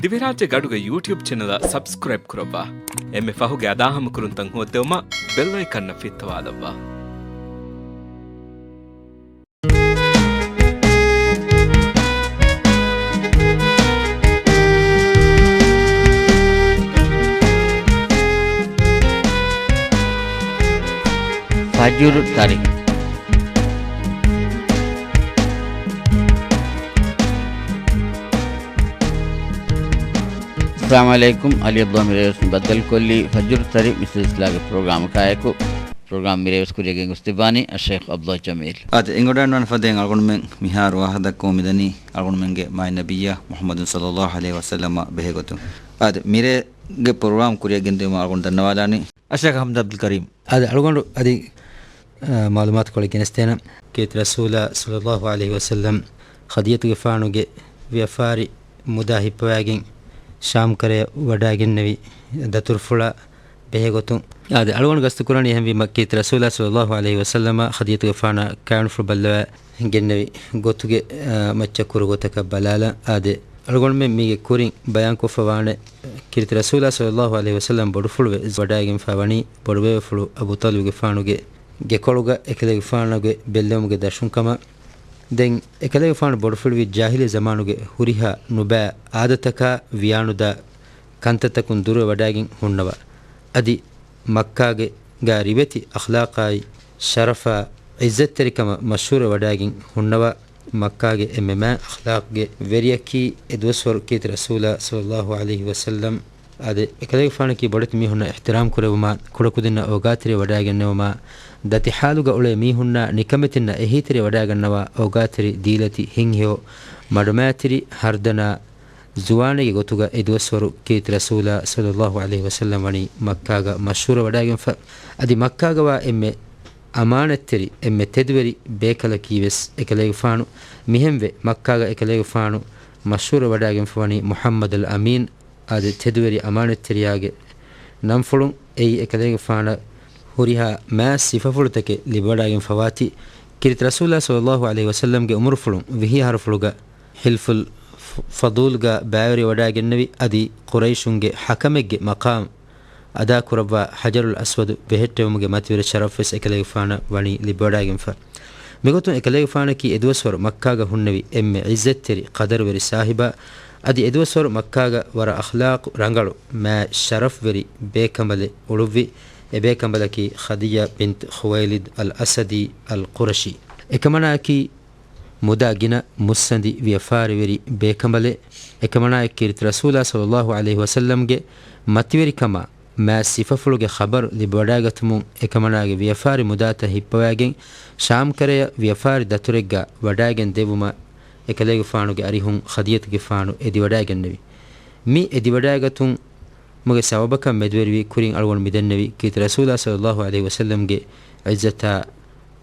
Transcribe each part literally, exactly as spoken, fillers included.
ދިވެހިރާއްޖޭގެ އަޑުގެ ޔޫޓިއުބް ޗެނަލަށް ސަބްސްކްރައިބް ކުރައްވާ. އެންމެ ފަހުގެ އަދާހަމަކުރުންތައް ހޯއްދެވުމަށް ބެލް އައިކަންއަށް ފިއްތަވާލައްވާ. ފަޖުރު ތަރި. އައްސަލާމު ޢަލައިކުމް. ޢަލީ ޢަބްދުﷲ މިރޭވެސް ބައްދަލުކޮށްލީ ފަޖުރު ތަރި މިސް ސިލްސިލާގެ ޕްރޮގްރާމަކާއެކު. ޕްރޮގްރާމް މިރޭވެސް ކުރިޔަށް ގެންގޮސްދެއްވާނީ އައްޝައިޚް ޢަބްދުﷲ ޖަމީލް. އާދެ، އެނގިވަޑައިގަންނަވާނެ ފަދައިން އަޅުގަނޑުމެން މިހާރު ވާހަކަދައްކަމުން މިދަނީ އަޅުގަނޑުމެންގެ މާތް ނަބިއްޔާ މުޙައްމަދު ޞައްލައްލާހު ޢަލައިހި ވަސައްލަމާ ބެހޭގޮތުން. އާދެ، މިރޭގެ ޕްރޮގްރާމް ކުރިޔަށް ގެންދިއުމަށް އަޅުގަނޑު ދަންނަވާލާނީ އައްޝައިޚް އަޙްމަދު ޢަބްދުލް ކަރީމް. އާދެ، އަޅުގަނޑު އަދި، އާ، މަޢުލޫމާތުކޮޅެއް ގެނެސްދޭނަން. ކީރިތި ރަސޫލާ ޞައްލައްލާހު ޢަލައިހި ވަސައްލަމް ޚަދީޖަތުގެފާނުގެ ވިޔަފާރި މުދާ ހިއްޕަވައިގެން ޝާމް ކަރަޔަށް ވަޑައިގެންނެވި ދަތުރުފުޅާ ބެހޭގޮތުން. އާދެ، އަޅުގަނޑު ގަސްތުކުރަނީ އެހެންވީމަ، ކީރިތި ރަސޫލާ ޞައްލައްލާހު ޢަލައިހި ވަސައްލަމަށް ޚަދީޖަތުގެފާނަށް ކާވެނިފުޅު ބައްލަވާ ގެންނެވި ގޮތުގެ، އާ، މައްޗަށް ކުރު ގޮތަކަށް ބަލާލަން. އާދެ، އަޅުގަނޑުމެން މީގެ ކުރިން ބަޔާންކޮށްފަ ވާނެ، ކީރިތި ރަސޫލާ ޞައްލައްލާހު ޢަލައިހި ވަސައްލަމް ބޮޑުފުޅުވެ ވަޑައިގެންފަ ވަނީ ބޮޑުބޭބޭފުޅު އަބޫ ޠާލިބުގެފާނުގެ ގެކޮޅުގަ އެކަލޭގެފާނުގެ ބެއްލެވުމުގެ ދަށުން ކަމަށް. ދެން އެކަލޭގެފާނު ބޮޑުފުޅުވި ޖާހިލީ ޒަމާނުގެ ހުރިހާ ނުބައި އާދަތަކާ ވިޔާނުދާ ކަންތައްތަކުން ދުރުވެ ވަޑައިގެން ހުންނަވާ. އަދި މައްކާގެ ގާ ރިވެތި އަޚްލާޤާއި، ޝަރަފާ، ޢިއްޒަތްތެރިކަމަށް މަޝްހޫރުވެ ވަޑައިގެން ހުންނަވާ. މައްކާގެ އެންމެ މާތް އަޚްލާޤުގެ ވެރިޔަކީ އެ ދުވަސްވަރު ކީރިތި ރަސޫލާ ޞައްލައްލާހު ޢަލައިހި ވަސައްލަމް. އާދެ، އެކަލޭގެފާނަކީ ބޮޑެތި މީހުންނަށް އިޙްތިރާމް ކުރެއްވުމާ، ކުޑަކުދިންނަށް އޯގާތެރި ވަޑައިގެންނެވުމާ، ދަތި ޙާލުގަ އުޅޭ މީހުންނާ ނިކަމެތިންނަށް އެހީތެރި ވަޑައިގަންނަވާ، އޯގާތެރި ދީލަތި ހިތްހެޔޮ މަޑުމައިތިރި ހަރުދަނާ ޒުވާނެއްގެ ގޮތުގަ އެ ދުވަސްވަރު ކީރިތި ރަސޫލާ ޞައްލައްލާހު ޢަލައިހި ވަސައްލަމް ވަނީ މައްކާގަ މަޝްހޫރު ވަޑައިގެންފަ. އަދި މައްކާގަވާ އެންމެ އަމާނަތްތެރި، އެންމެ ތެދުވެރި ބޭކަލަކީ ވެސް އެކަލޭގެފާނު. މިހެންވެ، މައްކާގަ އެކަލޭގެފާނު މަޝްހޫރު ވަޑައިގެންފަ ވަނީ މުޙައްމަދުލް އަމީން އަދި ތެދުވެރި އަމާނަތްތެރިޔާގެ ނަންފުޅުން. އެއީ އެކަލޭގެފާނަށް ހުރިހާ މާތް ސިފަފުޅުތަކެއް ލިބިވަޑައިގެންފަވާތީ، ކީރިތި ރަސޫލާ ޞައްލައްލާހު ޢަލައިހި ވަސައްލަމްގެ އުމުރުފުޅުން ވިހި އަހަރުފުޅުގަ ޙިލްފުލް ފަޟޫލްގަ ބައިވެރި ވަޑައިގެންނެވި އަދި ޤުރައިޝުންގެ ޙަކަމެއްގެ މަޤާމް އަދާކުރައްވާ ޙަޖަރުލް އަސްވަދު ބެހެއްޓެވުމުގެ މަތިވެރި ޝަރަފްވެސް އެކަލޭގެފާނަށް ވަނީ ލިބިވަޑައިގެންފަ. މިގޮތުން އެކަލޭގެފާނަކީ އެދުވަސްވަރު މައްކާގަ ހުންނެވި އެންމެ ޢިއްޒަތްތެރި ޤަދަރުވެރި ސާހިބާ، އަދި އެދުވަސްވަރު މައްކާގަ ވަރަށް އަޚްލާޤު ރަނގަޅު މާތް ޝަރަފްވެރި ބޭކަނބަލެއް އުޅުއްވި. އެ ބޭކަނބަލަކީ ޚަދިޖާ ބިންތު ޚުވައިލިދު އަލް އަސަދީ އަލް ޤުރަޝީ. އެކަމަނާއަކީ މުދާ ގިނަ މުއްސަނދި ވިޔަފާރިވެރި ބޭކަނބަލެއް. އެކަމަނާއެކު ކީރިތި ރަސޫލާ ޞައްލައްލާހު ޢަލައިހި ވަސައްލަމްގެ މަތިވެރިކަމާ މާތް ސިފަފުޅުގެ ޚަބަރު ލިބިވަޑައިގަތުމުން އެކަމަނާގެ ވިޔަފާރި މުދާތައް ހިއްޕަވައިގެން ޝާމްކަރަޔަށް ވިޔަފާރި ދަތުރެއްގަ ވަޑައިގެން ދެއްވުމަށް އެކަލޭގެފާނުގެ އަރިހުން ޚަދިޖަތުގެފާނު އެދިވަޑައިގެންނެވި. މި އެދިވަޑައިގަތުމުގެ ސަބަބަކަށް މެދުވެރިވި ކުރިން އަޅުގަނޑު މިދެންނެވި ކީރިތި ރަސޫލާ ޞައްލައްލާހު ޢަލައިހި ވަސައްލަމްގެ ޢިއްޒަތާ،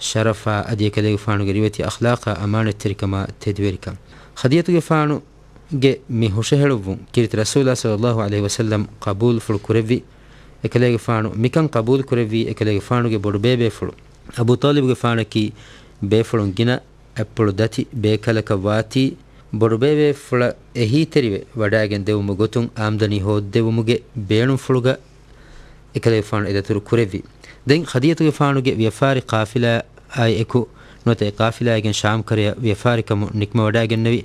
ޝަރަފާ އަދި އެކަލޭގެފާނުގެ ރިވެތި އަޚްލާޤާ އަމާނަތްތެރިކަމާ ތެދުވެރިކަން. ޚަދިޖަތުގެފާނުގެ މި ހުށަހެޅުއްވުން ކީރިތި ރަސޫލާ ޞައްލައްލާހު ޢަލައިހި ވަސައްލަމް ޤަބޫލުފުޅު ކުރެއްވި. އެކަލޭގެފާނު މިކަން ޤަބޫލު ކުރެއްވީ އެކަލޭގެފާނުގެ ބޮޑުބޭބޭފުޅު އަބޫ ޠާލިބުގެފާނަކީ ބޭފުޅުން ގިނަ އަތްޕުޅު ދަތި ބޭކަލަކަށް ވާތީ، ބޮޑުބޭބޭފުޅަށް އެހީތެރިވެ ވަޑައިގެން ދެވުމުގެ ގޮތުން އާމްދަނީ ހޯއްދެވުމުގެ ބޭނުންފުޅުގަ އެކަލޭގެފާނު އެ ދަތުރު ކުރެއްވި. ދެން ޚަދިޖަތުގެފާނުގެ ވިޔަފާރި ޤާފިލާއާއި އެކު ނުވަތަ އެ ޤާފިލާއިގެން ޝާމްކަރަޔަށް ވިޔަފާރިކަމުން ނިކުމެވަޑައިގެންނެވި.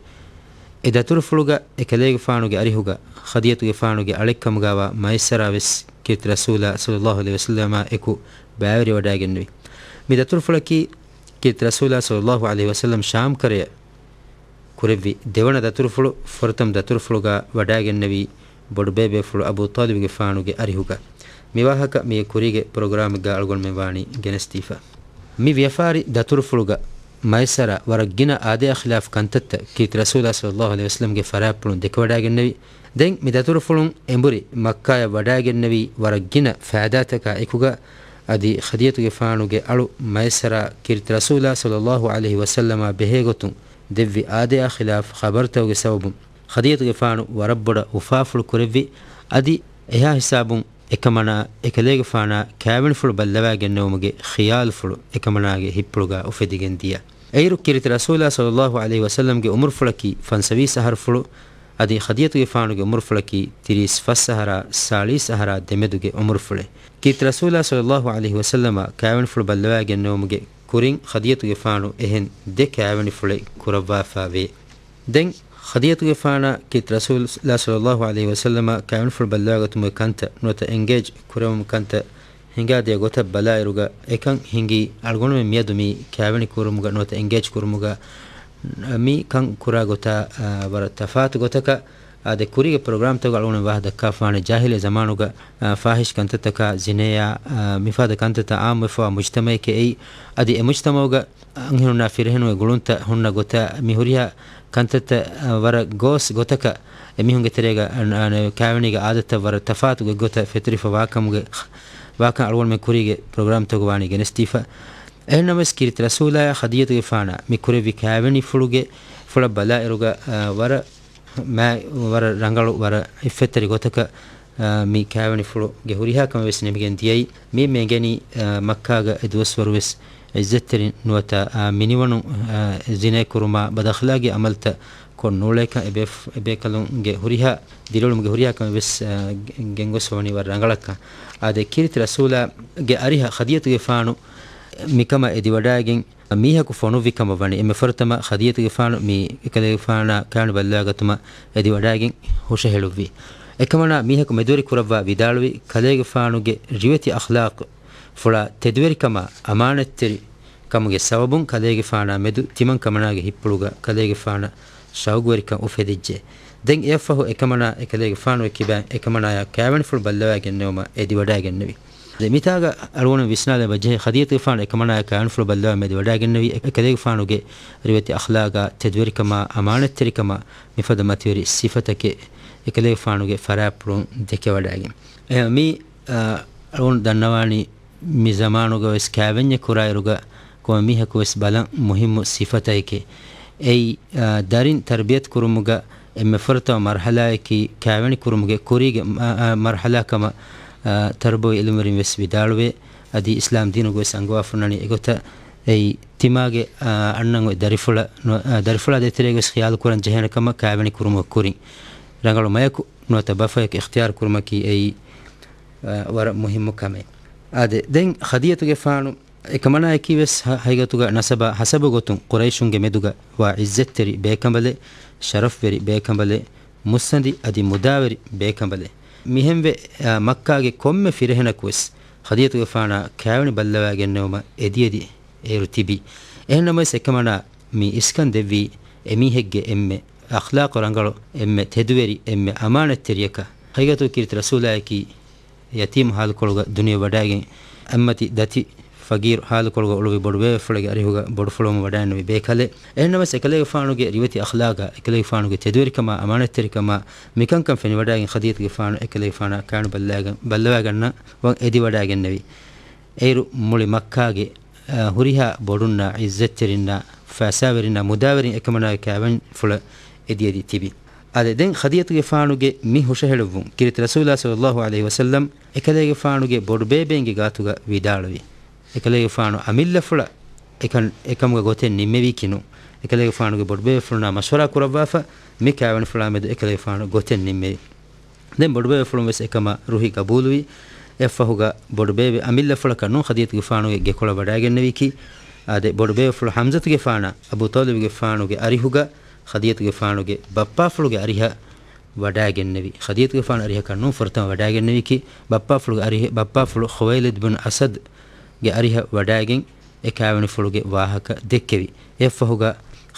އެ ދަތުރުފުޅުގަ އެކަލޭގެފާނުގެ އަރިހުގަ ޚަދިޖަތުގެފާނުގެ އަޅެއްކަމުގައިވާ މައިސަރާވެސް ކީރިތި ރަސޫލާ ޞައްލައްލާހު ޢަލައިހި ވަސައްލަމާ އެކު ބައިވެރިވަޑައިގެންނެވި. މި ދަތުރުފުޅަކީ ކީރިތި ރަސޫލާ ޞައްލައްލާހު ޢަލައިހި ވަސައްލަމް ޝާމްކަރަޔަށް ކުރެއްވި ދެވަނަ ދަތުރުފުޅު، ފުރަތަމަ ދަތުރުފުޅުގަ ވަޑައިގެންނެވީ ބޮޑުބޭބޭފުޅު އަބޫ ޠާލިބުގެފާނުގެ އަރިހުގަ. މި ވާހަކަ މީގެ ކުރީގެ ޕްރޮގްރާމެއްގަ އަޅުގަނޑުމެން ވާނީ ގެނެސްދީފަ. މި ވިޔަފާރި ދަތުރުފުޅުގަ މައިސަރާ ވަރަށް ގިނަ އާދަޔާ ޚިލާފު ކަންތައްތައް ކީރިތި ރަސޫލާ ޞައްލައްލާހު ޢަލައިހި ވަސައްލަމްގެ ފަރާތްޕުޅުން ދެކެވަޑައިގެންނެވި. ދެން މި ދަތުރުފުޅުން އެނބުރި މައްކާޔަށް ވަޑައިގެންނެވީ ވަރަށް ގިނަ ފައިދާތަކާ އެކުގަ، އަދި ޚަދިޖަތުގެފާނުގެ އަޅު މައިސަރާ ކީރިތި ރަސޫލާ ޞައްލައްލާހު ޢަލައިހި ވަސައްލަމާ ބެހޭގޮތުން ދެއްވި އާދަޔާ ޚިލާފު ޚަބަރުތަކުގެ ސަބަބުން ޚަދިޖަތުގެފާނު ވަރަށް ބޮޑަށް އުފާފުޅު ކުރެއްވި. އަދި އެހާ ހިސާބުން އެކަމަނާ އެކަލޭގެފާނާ ކާވެނިފުޅު ބައްލަވައިގެންނެވުމުގެ ޚިޔާލުފުޅު އެކަމަނާގެ ހިތްޕުޅުގަ އުފެދިގެން ދިޔަ. އެއިރު ކީރިތި ރަސޫލާ ޞައްލައްލާހު ޢަލައިހި ވަސައްލަމްގެ އުމުރުފުޅަކީ ފަންސަވީސް އަހަރުފުޅު. އަދި ޚަދިޖަތުގެފާނުގެ އުމުރުފުޅަކީ ތިރީސް ފަސް އަހަރާ ސާޅީސް އަހަރާ ދެމެދުގެ އުމުރުފުޅެއް. ކީރިތި ރަސޫލާ ޞައްލައްލާހު ޢަލައިހި ވަސައްލަމަށް ކާވެނިފުޅު ބައްލަވާގެންނެވުމުގެ ކުރިން ޚަދިޖަތުގެފާނު އެހެން ދެ ކާވެނިފުޅެއް ކުރައްވާފަ ވޭ. ދެން ޚަދިޖަތުގެފާނަށް ކީރިތި ރަސޫލާ ޞައްލައްލާހު ޢަލައިހި ވަސައްލަމަށް ކާވެނިފުޅު ބައްލަވާގަތުމުގެ ކަންތައް ނުވަތަ އެންގޭޖް ކުރެވުމުގެ ކަންތައް ހިނގާދިޔަ ގޮތަށް ބަލާއިރުގަ، އެކަން ހިނގީ އަޅުގަނޑުމެން މިއަދު މި ކާވެނި ކުރުމުގަ ނުވަތަ އެންގޭޖް ކުރުމުގަ މި ކަން ކުރާ ގޮތާ، އާ، ވަރަށް ތަފާތު ގޮތަކަށް. އާދެ، ކުރީގެ ޕްރޮގްރާމްތަކުގަ އަޅުގަނޑު ވާހަކަ ދައްކާފާނެ ޖާހިލީ ޒަމާނުގަ، އާ، ފާހިޝް ކަންތައްތަކާ، ޒިނޭއާ، އާ، މިފަދަ ކަންތައްތައް އާއްމުވެފަވާ މުޖްތަމައެކޭ އެއީ. އަދި އެ މުޖްތަމައުގަ އަންހެނުންނާ ފިރިހެނުންގެ ގުޅުންތައް ހުންނަ ގޮތާ، މި ހުރިހާ ކަންތައްތައް، އާ، ވަރަށް ގޯސް ގޮތަކަށް އެމީހުންގެ ތެރޭގަ، އާ، އާ، ކާވެނީގެ އާދަތައް ވަރަށް ތަފާތު ގޮތްގޮތަށް ފެތުރިފަ ވާކަމުގެ، ވާކަން އަޅުގަނޑުމެން ކުރީގެ ޕްރޮގްރާމްތަކުގަ ވާނީ ގެނެސްދީފަ. އެހެންނަމަވެސް ކީރިތި ރަސޫލާއާ ޚަދިޖަތުގެފާނާ މި ކުރެއްވި ކާވެނިފުޅުގެ ފުޅަށް ބަލާއިރުގަ، އާ، ވަރަށް މާ-، ވަރަށް ރަނގަޅު، ވަރަށް އިއްފަތްތެރި ގޮތަކަށް، އާ، މި ކާވެނިފުޅުގެ ހުރިހާ ކަމެއް ވެސް ނިމިގެން ދިޔައީ. މި އެނގެނީ، އާ، މައްކާގަ އެ ދުވަސްވަރު ވެސް އިއްޒަތްތެރިން ނުވަތަ، އާ، މިނިވަނު، އާ، ޒިނޭ ކުރުމާ ބަދަޚްލާގީ އަމަލްތައް ކޮށް ނޫޅޭކަން އެބޭ-، އެބޭކަލުންގެ ހުރިހާ ދިރިއުޅުމުގެ ހުރިހާ ކަމެއް ވެސް، އާ، ގެންގޮސް ވަނީ ވަރަށް ރަނގަޅަށްކަން. އާދެ، ކީރިތި ރަސޫލާގެ އަރިހަށް ޚަދިޖަތުގެފާނު މިކަމަށް އެދިވަޑާގެން މީހަކު ފޮނުއްވި ކަމަށް ވަނީ. އެންމެ ފުރަތަމަ ޚަދިޖަތުގެފާނު މި އެކަލޭގެފާނާ ކާވެނި ބައްލަވާގަތުމަށް އެދިވަޑާގެން ހުށަހެޅުއްވި. އެކަމަނާ މީހަކު މެދުވެރި ކުރައްވާ ވިދާޅުވި، ކަލޭގެފާނުގެ ރިވެތި އަޚްލާޤު ފުޅާ ތެދުވެރިކަމާ އަމާނަތްތެރި ކަމުގެ ސަބަބުން ކަލޭގެފާނާ މެދު ތިމަން ކަމަނާގެ ހިތްޕުޅުގަ ކަލޭގެފާނަށް ޝައުގުވެރިކަން އުފެދިއްޖެ. ދެން އެއަށްފަހު އެކަމަނާ އެކަލޭގެފާނުގެ ކިބައިން އެކަމަނާޔާ ކާވެނިފުޅު ބައްލަވާގެންނެވުމަށް އެދިވަޑާގެންނެވި. ދެ މިތާގަ އަޅުގަނޑު ވިސްނާލަ ބަޖެހޭ ޚަދިޖަތުގެފާނު އެކަމަނާޔާ ކާވެނިފުޅު ބައްލަވާ އެދިވަޑާގެންނެވި އެކަލޭގެފާނުގެ ރިވެތި އަޚްލާގާ ތެދުވެރިކަމާ އަމާނަތްތެރިކަމާ މިފަދަ މަތިވެރި ސިފަތަކެއް އެކަލޭގެފާނުގެ ފަރާތްޕުޅުން ދެކެވަޑާގެން. އެ މި، އަ، އަޅުގަނޑު ދަންނަވާނީ މި ޒަމާނުގަ ވެސް ކާވެންޏެއް ކުރާއިރުގަ ކޮންމެ މީހަކު ވެސް ބަލަން މުހިއްމު ސިފަތަކެކޭ. އެއީ، އާ، ދަރިން ތަރްބިޔަތު ކުރުމުގަ އެންމެ ފުރަތަމަ މަރްޙަލާއަކީ ކާވެނި ކުރުމުގެ ކުރީގެ، އާ، އާ، މަރްޙަލާ ކަމަށް، އާ، ތަރުބަވީ އިލްމުވެރިން ވެސް ވިދާޅުވޭ. އަދި އިސްލާމް ދީނުގަ ވެސް އަންގަވާފަ ހުންނަނީ އެގޮތަށް. އެއީ ތިމާގެ، އާ، އަންނަން އޮތް ދަރިފުޅަށް ނު-، އާ، ދަރިފުޅާ ދޭތެރޭގަ ވެސް ޚިޔާލު ކުރަން ޖެހޭނެ ކަމަށް ކާވެނި ކުރުމުގެ ކުރިން ރަނގަޅު މަޔަކު ނުވަތަ ބަފަޔަކު އިޚްތިޔާރު ކުރުމަކީ އެއީ، އާ، ވަރަށް މުހިއްމު ކަމެއް. އާދެ، ދެން ޚަދިޖަތުގެފާނު އެކަމަނާއަކީ ވެސް ހަ-، ހަގީގަތުގަ ނަސަބާ ހަސަބު ގޮތުން ޤުރައިޝުންގެ މެދުގަ ވާ އިއްޒަތްތެރި ބޭކަނބަލެއް، ޝަރަފްވެރި ބޭކަނބަލެއް، މުއްސަނދި އަދި މުދާވެރި ބޭކަނބަލެއް. މިހެންވެ، އާ، މައްކާގެ ކޮންމެ ފިރިހެނަކު ވެސް ޚަދިޖަތުގެފާނާ ކާވެނި ބައްލަވާގެންނެވުމަށް އެދިއެދި އޭރު ތިބި. އެހެންނަމަވެސް އެކަމަނާ މި އިސްކަން ދެއްވީ އެމީހެއްގެ އެންމެ އަޚްލާޤު ރަނގަޅު، އެންމެ ތެދުވެރި، އެންމެ އަމާނަތްތެރިޔަކަށް. ހަގީގަތުގަ ކީރިތި ރަސޫލާއަކީ ޔަތީމު ހާލުކޮޅުގަ ދުނިޔެ ވަޑައިގެން، އެއްމަތި ދަތި ފަގީރު ހާލުކޮޅުގަ އުޅުއްވި ބޮޑުބޭބެފުޅެއްގެ އަރިހުގަ ބޮޑުފުޅުވަމުން ވަޑައިގެންނެވި ބޭކަލެއް. އެހެންނަމަވެސް އެކަލޭގެފާނުގެ ރިވެތި އަޚްލާގާ، އެކަލޭގެފާނުގެ ތެދުވެރިކަމާ، އަމާނަތްތެރިކަމާ، މިކަންކަން ފެނިވަޑައިގެން ޚަދީޖަތުގެފާނު އެކަލޭގެފާނާ ކާވެނި ބައްލަވާގަންނަ ވަން އެދިވަޑައިގެންނެވި. އޭރު މުޅި މައްކާގެ، އަ، ހުރިހާ ބޮޑުންނާ، އިއްޒަތްތެރިންނާ، ފައިސާވެރިންނާ، މުދާވެރިން އެކަމަނާގެ ކާވެނިފުޅަށް އެދިއެދި ތިބި. އާދެ، ދެން ޚަދީޖަތުގެފާނުގެ މި ހުށަހެޅުއްވުން ކީރިތި ރަސޫލާ ޞައްލައްލާހު ޢަލައިހި ވަސައްލަމް އެކަލޭގެފާނުގެ ބޮޑުބޭބެއިންގެ ގާތުގަ ވިދާޅުވި. އެކަލޭގެފާނު އަމިއްލަފުޅަށް އެކަން، އެކަމުގަ ގޮތެއް ނިންމެވީކީ ނޫން. އެކަލޭގެފާނުގެ ބޮޑުބޭބެފުޅުންނާ މަޝްވަރާ ކުރައްވާފަ، މި ކާވެނިފުޅާ މެދު އެކަލޭގެފާނު ގޮތެއް ނިންމެވި. ދެން ބޮޑުބޭބެފުޅުން ވެސް އެކަމަށް ރުހި ގަބޫލުވި. އެއަށްފަހުގަ ބޮޑުބޭބެ އަމިއްލަފުޅަކަށް ނޫން ޚަދީޖަތުގެފާނުގެ ގެކޮޅަށް ވަޑައިގެންނެވީކީ. އާދެ، ބޮޑުބޭބެފުޅު ޙަމްޒަތުގެފާނަށް އަބޫ ޠާލިބުގެފާނުގެ އަރިހުގަ ޚަދީޖަތުގެފާނުގެ ބައްޕާފުޅުގެ އަރިހަށް ވަޑައިގެންނެވި. ޚަދީޖަތުގެފާނު އަރިހަކަށް ނޫން ފުރަތަމަ ވަޑައިގެންނެވީކީ، ބައްޕާފުޅުގެ އަރިހެއް، ބައްޕާފުޅު ޚުވައިލިދު ބިން އަސަދުގެ އަރިހަށް ވަޑައިގެން އެ ކާވެނިފުޅުގެ ވާހަކަ ދެއްކެވި. އެއަށްފަހުގަ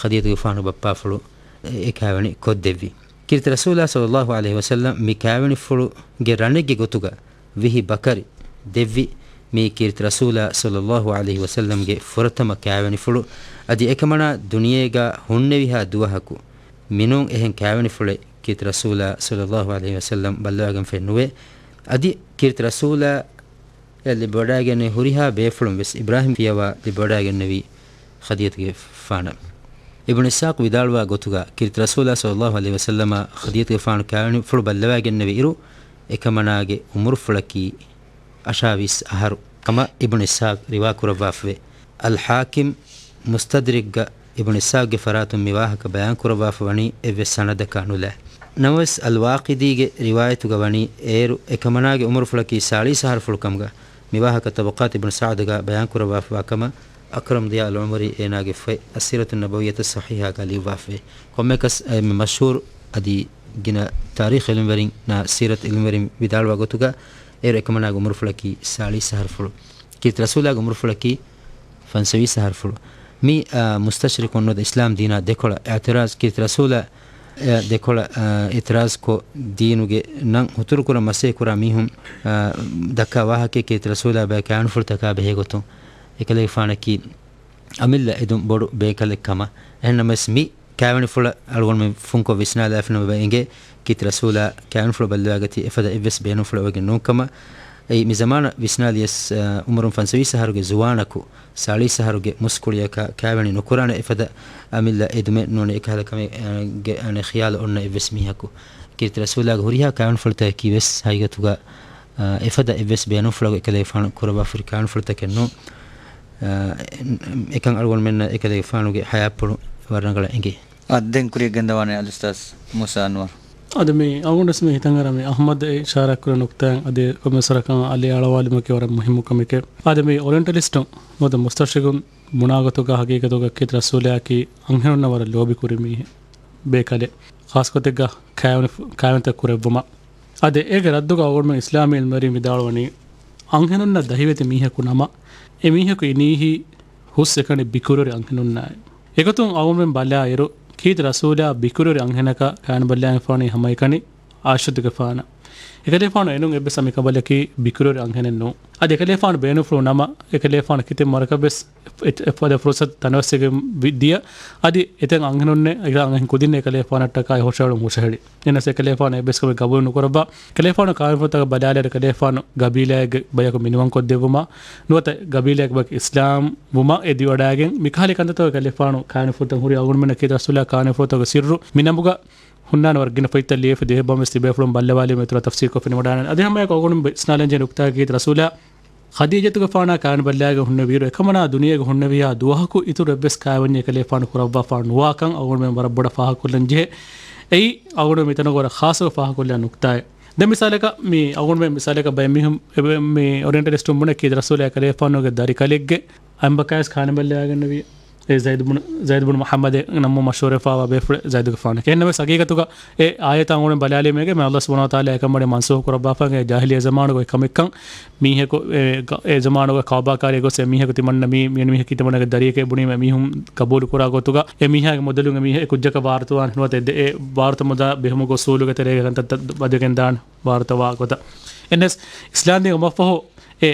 ޚަދީޖަތުގެފާނު ބައްޕާފުޅު އެ ކާވެނި ކޮށްދެއްވި. ކީރިތި ރަސޫލާ ޞައްލައްލާހު ޢަލައިހި ވަސައްލަމް މި ކާވެނިފުޅުގެ ރަނެއްގެ ގޮތުގަ ވިހި ބަކަރި ދެއްވި. މީ ކީރިތި ރަސޫލާ ޞައްލައްލާހު ޢަލައިހި ވަސައްލަމްގެ ފުރަތަމަ ކާވެނިފުޅު. އަދި އެކަމަނާ ދުނިޔޭގަ ހުންނެވިހާ ދުވަހަކު މިނޫން އެހެން ކާވެނިފުޅެއް ކީރިތި ރަސޫލާ ޞައްލައްލާހު ޢަލައިހި ވަސައްލަމް ބައްލަވާގެންފައެއް ނުވޭ. އަދި ކީރިތި ރަސޫލާ އެ ލިބިވަޑައިގެންނެވި ހުރިހާ ބޭފުޅުން ވެސް އިބްރާހީމް ފިޔަވާ ލިބިވަޑައިގެންނެވީ ޚަދީޖަތުގެފާނަށް. އިބްނު އިސްޙާޤު ވިދާޅުވާ ގޮތުގަ، ކީރިތި ރަސޫލާ ޞައްލައްލާހު ޢަލައިހި ވަސައްލަމަށް ޚަދީޖަތުގެފާނު ކާވެނިފުޅު ބައްލަވައިގެންނެވި އިރު، އެކަމަނާގެ އުމުރުފުޅަކީ އަށާވީސް އަހަރު ކަމަށް އިބްނު އިސްޙާޤު ރިވާ ކުރައްވާފަވޭ. އަލް ޙާކިމް މުސްތަދްރިކްގަ އިބްނު އިސްޙާޤުގެ ފަރާތުން މި ވާހަކަ ބަޔާން ކުރައްވާފަ ވަނީ އެއްވެސް ސަނަދަކާ ނުލާ. ނަމަވެސް، އަލް ވާޤިދީގެ ރިވާޔަތުގަ ވަނީ، އޭރު އެކަމަނާގެ އުމުރުފުޅަކީ ސާޅީސް އަހަރުފުޅު ކަމުގަ، މިވާހަކަ ޠަބަޤާތު އިބްނު ސަޢުދުގަ ބަޔާންކުރައްވާފަވާ ކަމަށް، އަކްރަމް ޟިޔާ އަލްޢުމަރީ އޭނާގެ ފޮތް އައްސީރަތުއްނަބަވިއްޔަތުއް ޞަޙީޙާގަ ލިޔުއްވާފަވޭ. ކޮންމެއަކަސް، އެ މަޝްހޫރު އަދި ގިނަ ތާރީޚު އިލްމުވެރިންނާ ސީރަތު އިލްމުވެރިން ވިދާޅުވާ ގޮތުގަ، އޭރު އެކަމަނާގެ އުމުރުފުޅަކީ ސާޅީސް އަހަރުފުޅު. ކީރިތި ރަސޫލާގެ އުމުރުފުޅަކީ ފަންސަވީސް އަހަރުފުޅު. މި، އާ، މުސްތަޝްރިޤުން ނުވަތަ އިސްލާމް ދީނާ ދެކޮޅަށް އިޢުތިރާޒު، ކީރިތި ރަސޫލާ، އާ، ދެކޮޅަށް، އާ، އިޢުތިރާޒުކޮށް، ދީނުގެ ނަން ހުތުރުކުރަން މަސައްކަތް ކުރާ މީހުން، އާ، ދައްކާ ވާހަކައަކީ ކީރިތި ރަސޫލާ ބައި ކާވެނިފުޅުތަކާ ބެހޭ ގޮތުން އެކަލޭގެފާނަކީ އަމިއްލަ އެދުން ބޮޑު ބޭކަލެއް ކަމަށް. އެހެންނަމަވެސް، މި ކާވެނިފުޅަށް އަޅުގަނޑުމެން ފުންކޮށް ވިސްނާލާފިނަމަ އެބަ އެނގޭ، ކީރިތި ރަސޫލާ ކާވެނިފުޅަށް ބައްލަވާގަތީ އެފަދަ އެއްވެސް ބޭނުންފުޅެއް އޮވެގެން ނޫން ކަމަށް. އެއީ މި ޒަމާނަށް ވިސްނާލިޔަސް، އާ، އުމުރުން ފަންސަވީސް އަހަރުގެ ޒުވާނަކު، ސާޅީސް އަހަރުގެ މުސްކުޅިޔަކާ ކާވެނި ނުކުރާނެ އެފަދަ އަމިއްލަ އެދުމެއް ނޫނީ އެކަހަލަ ކަމެއް، އާ، ގެ އަނެއް ޚިޔާލު އޮންނަ އެއްވެސް މީހަކު. ކީރިތި ރަސޫލާގެ ހުރިހާ ކާވެނިފުޅުތަކަކީ ވެސް ހަގީގަތުގަ، އާ، އެފަދަ އެއްވެސް ބޭނުންފުޅަކު އެކަލޭގެފާނު ކުރައްވާފަހުރި ކާވެނިފުޅުތަކެއް ނޫން. އާ، އެކަން އަޅުގަނޑުމެންނަށް އެކަލޭގެފާނުގެ ހަޔާތްޕުޅު ވަރަށް ރަނގަޅަށް އެނގޭ. އާ، ދެން ކުރިއަށް ގެންދަވާނެ އަލްއުސްތާޛް މޫސާ އަންވަރު. އަދި މި އަޅުގަނޑުވެސް މި ހިތަށް އަރާ މި އަޙްމަދު އެ އިޝާރާތް ކުރެ ނުކުތާއިން އަދި ކޮންމެސް ވަރަކަށް އަލި އަޅުވާލުމަކީ ވަރަށް މުހިއްމު ކަމެކޭ. އަދި މި އޮރިއެންޓަލިސްޓުން ނުވަތަ މުސްތަޝްރިޤުން ބުނާ ގޮތުގަ ހަގީގަތުގަ ކީރިތި ރަސޫލާއަކީ އަންހެނުންނަށް ވަރަށް ލޯބި ކުރި މީހެއް، ބޭކަލެއް. ޚާއްޞަގޮތެއްގަ ކާވެނި-، ކާވެނިތައް ކުރެއްވުމަށް. އަދި އޭގެ ރައްދުގަ އަޅުގަނޑުމެން އިސްލާމީ އިލްމުވެރިން ވިދާޅުވަނީ، އަންހެނުންނަށް ދަހިވެތި މީހަކު ނަމަ، އެ މީހަކު އިނީހީ ހުސް އެކަނި ބިކުރި އަންހެނުންނާއި. އެގޮތުން އަޅުގަނޑުމެން ބަލާއިރު، ކީރިތި ރަސޫލާ ބިކުރި އަންހެނަކަށް ކާވެނި ބައްލަވާފާނީ ހަމައެކަނި އާއިޝަތުގެފާނަށް. އެކަލޭފާނު އެނޫން އެއްވެސް އަނެއްކާ ބަލަކީ ބިކުރި އަންހެނެއް ނޫން. އަދި އެކަލޭފާނު ބޭނުންފުޅު ނަމަ، އެކަލޭފާނު ކިތައް ވަރަކަށްވެސް އެ-، އެފަދަ ފުރުސަތު ތަނަވަސްވެގެން ވި-، ދިޔަ. އަދި އެތައް އަންހެނުންނެއް، އެތައް އަންހެން ކުދިންނެއް އެކަލޭފާނަށްޓަކާ ހުށަހެޅުން ހުށަހެޅި. އެހެނަސް އެކަލޭފާނު އެއްވެސް ކަމެއް ގަބޫލު ނުކުރައްވާ. ކަލޭފާނު ކާވެނިފުޅުތަކަށް ބަލާލިއިރު ކަލޭފާނު ގަބީލާއެއްގެ ބަޔަކު މިނިވަންކޮށްދެއްވުމާ، ނުވަތަ ގަބީލާއެއްގެ ބަޔަކު އިސްލާމް ވުމަށް އެދިވަޑައިގެން މިކަހަލަ ކަންތައްތައް އެކަލޭފާނު ކާވެނިފުޅުތައް ހުރި. އަޅުގަނޑުމެންނަށް ކީރިތި ރަސޫލާ ކާވެނިފުޅުތަކުގެ ސިއްރު މި ނަމުގަ ހުންނާނެ ވަރަށް ގިނަ ފޮތްތައް ލިޔެފަ ދިވެހި ބޮންވެސް ތިބޭފުޅުން ބައްލަވާލީމަ އިތުރަށް ތަފްސީލްކޮށް ފެނިވަޑާނަން. އަދި ހަމައެކަނި އަޅުގަނޑު ވިސްނާލަންޖެހޭ ނުކުތާ ކީރިތި ރަސޫލާ ޚަދީޖަތުގެފާނާ ކާވެނި ބައްލަވާގެން ހުންނެވިއިރު އެކަމަނާ ދުނިޔޭގަ ހުންނެވިހާ ދުވަހަކު އިތުރު އެއްވެސް ކާވެންޏެއް އެކަލޭފާނު ކުރައްވާފާ ނުވާކަން އަޅުގަނޑުމެން ވަރަށް ބޮޑަށް ފާހަގަކޮށްލަން ޖެހޭ. އެއީ އަޅުގަނޑު މިތަނުގަ ވަރަށް ޚާއްޞަކޮށް ފާހަގަކޮށްލާ ނުކުތާއެއް. ދެން މިސާލަކަށް މި އަޅުގަނޑުމެން މިސާލަކަށް ބައެއް މީހުން އެބަ-، މި އޮރިއެންޓަލިސްޓުން ބުނޭ ކީރިތި ރަސޫލާ އެކަލޭފާނުގެ ދަރިކަލެއްގެ އަނބަކާވެސް ކާވެނި ބައްލަވާގެންނެވި. އެ ޒައިދު ބުނު، ޒައިދު ބުނު މުޙައްމަދެއް ނަމުން މަޝްހޫރުވެފާވާ ބޭފުޅެއް ޒައިދުގެފާނަކީ. އެހެންނަމަވެސް ހަގީގަތުގަ އެ އާޔަތަށް އަޅުގަނޑު ބަލާލީމަ އޭގެ މި ﷲ ސުބްޙާނަހޫ ވަތަޢާލާ އެކަން ވަނީ މަންސޫޚު ކުރައްވާފަ އެ ޖާހިލިއްޔާ ޒަމާނުގަ އޮތް ކަމެއްކަން. މީހަކު އެ ގަ-، އެ ޒަމާނުގަ ކައުބާ ކާރިއަށް ގޮސް އެ މީހަކު ތިމަންނަ މީ، މި މީހަކީ ތިމަންނަގެ ދަރިއެކޭ ބުނީމަ އެ މީހުން ގަބޫލު ކުރާ ގޮތުގަ އެ މީހާގެ މުދަލުން އެ މީހާ އެ ކުއްޖަކަށް ވާރުތަވާނެ ނުވަތަ އެ ވާރުތަ މުދާ ބެހުމުގެ އުސޫލުގެ ތެރޭގަ ކަންތައްތައް ވަދެގެން ދާނެ ވާރުތަވާ ގޮތަށް. އެހެންނަސް އިސްލާމްދީން އުމަށްފަހު އެ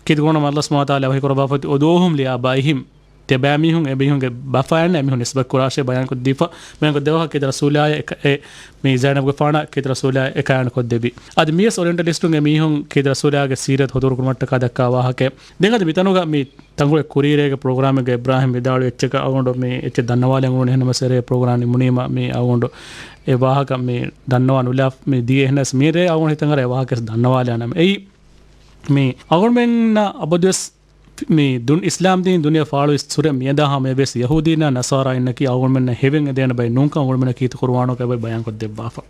ކީރިތި ޤުރުއާނު ﷲ ސުބްޙާނަހޫ ވަތަޢާލާ ވަޙީ ކުރައްވާފައި އުދުޢޫހުމް ލިއާބާއިހިމް. ތިޔަބައިމީހުން އެމީހުންގެ ބަފައިންނަށް އެމީހުން ނިސްބަތް ކުރާށޭ ބަޔާންކޮށްދީފަ، ބަޔާންކޮށްދެއްވާފަ ކީރިތި ރަސޫލާއަށް އެ، އެ، މި ޒައިނަބުގެފާނަށް ކީރިތި ރަސޫލާ އެ ކާވެނިކޮށްދެއްވި. އަދި މިވެސް އޮރިއެންޓަލިސްޓުން އެމީހުން ކީރިތި ރަސޫލާގެ ސީރަތް ހުތުރުކުރުމަށްޓަކާ ދައްކާ ވާހަކައެއް. ދެން އަދި މިތަނުގަ މި ތަންކޮޅެއް ކުރީރޭގެ ޕްރޮގްރާމެއްގަ އިބްރާހިމް ވިދާޅުވި އެއްޗަކަށް އަޅުގަނޑު މި އެއްޗެއް ދަންނަވާލަން އުޅުނު. އެހެންނަމަވެސް އެރޭ ޕްރޮގްރާމް ނިމުނީމަ މި އަޅުގަނޑު އެ ވާހަކަ މި ދަންނަވާ ނުލާ މި ދިޔަ. އެހެންނަސް މިރޭ އަޅުގަނޑު ހިތަށް އަރާ އެ ވާހަކަ ވެސް ދަންނަވާލާނަމޭ. އެއީ މި އަޅުގަނޑުމެންނަށް އަބަދުވެސް މި ދުން އިސްލާމް ދީން ދުނިޔެ ފާޅުވި ސުރެ މިއަނދާ ހަމަޔަށްވެސް ޔަހޫދީންނާ ނަޞާރާއިންނަކީ އަޅުގަނޑުމެންނަށް ހެވެން އެދޭނެ ބައެއް ނޫންކަން އަޅުގަނޑުމެންނަށް ކީރިތި ޤުރުއާނުގައި ބަޔާންކޮށްދެއްވާފަ.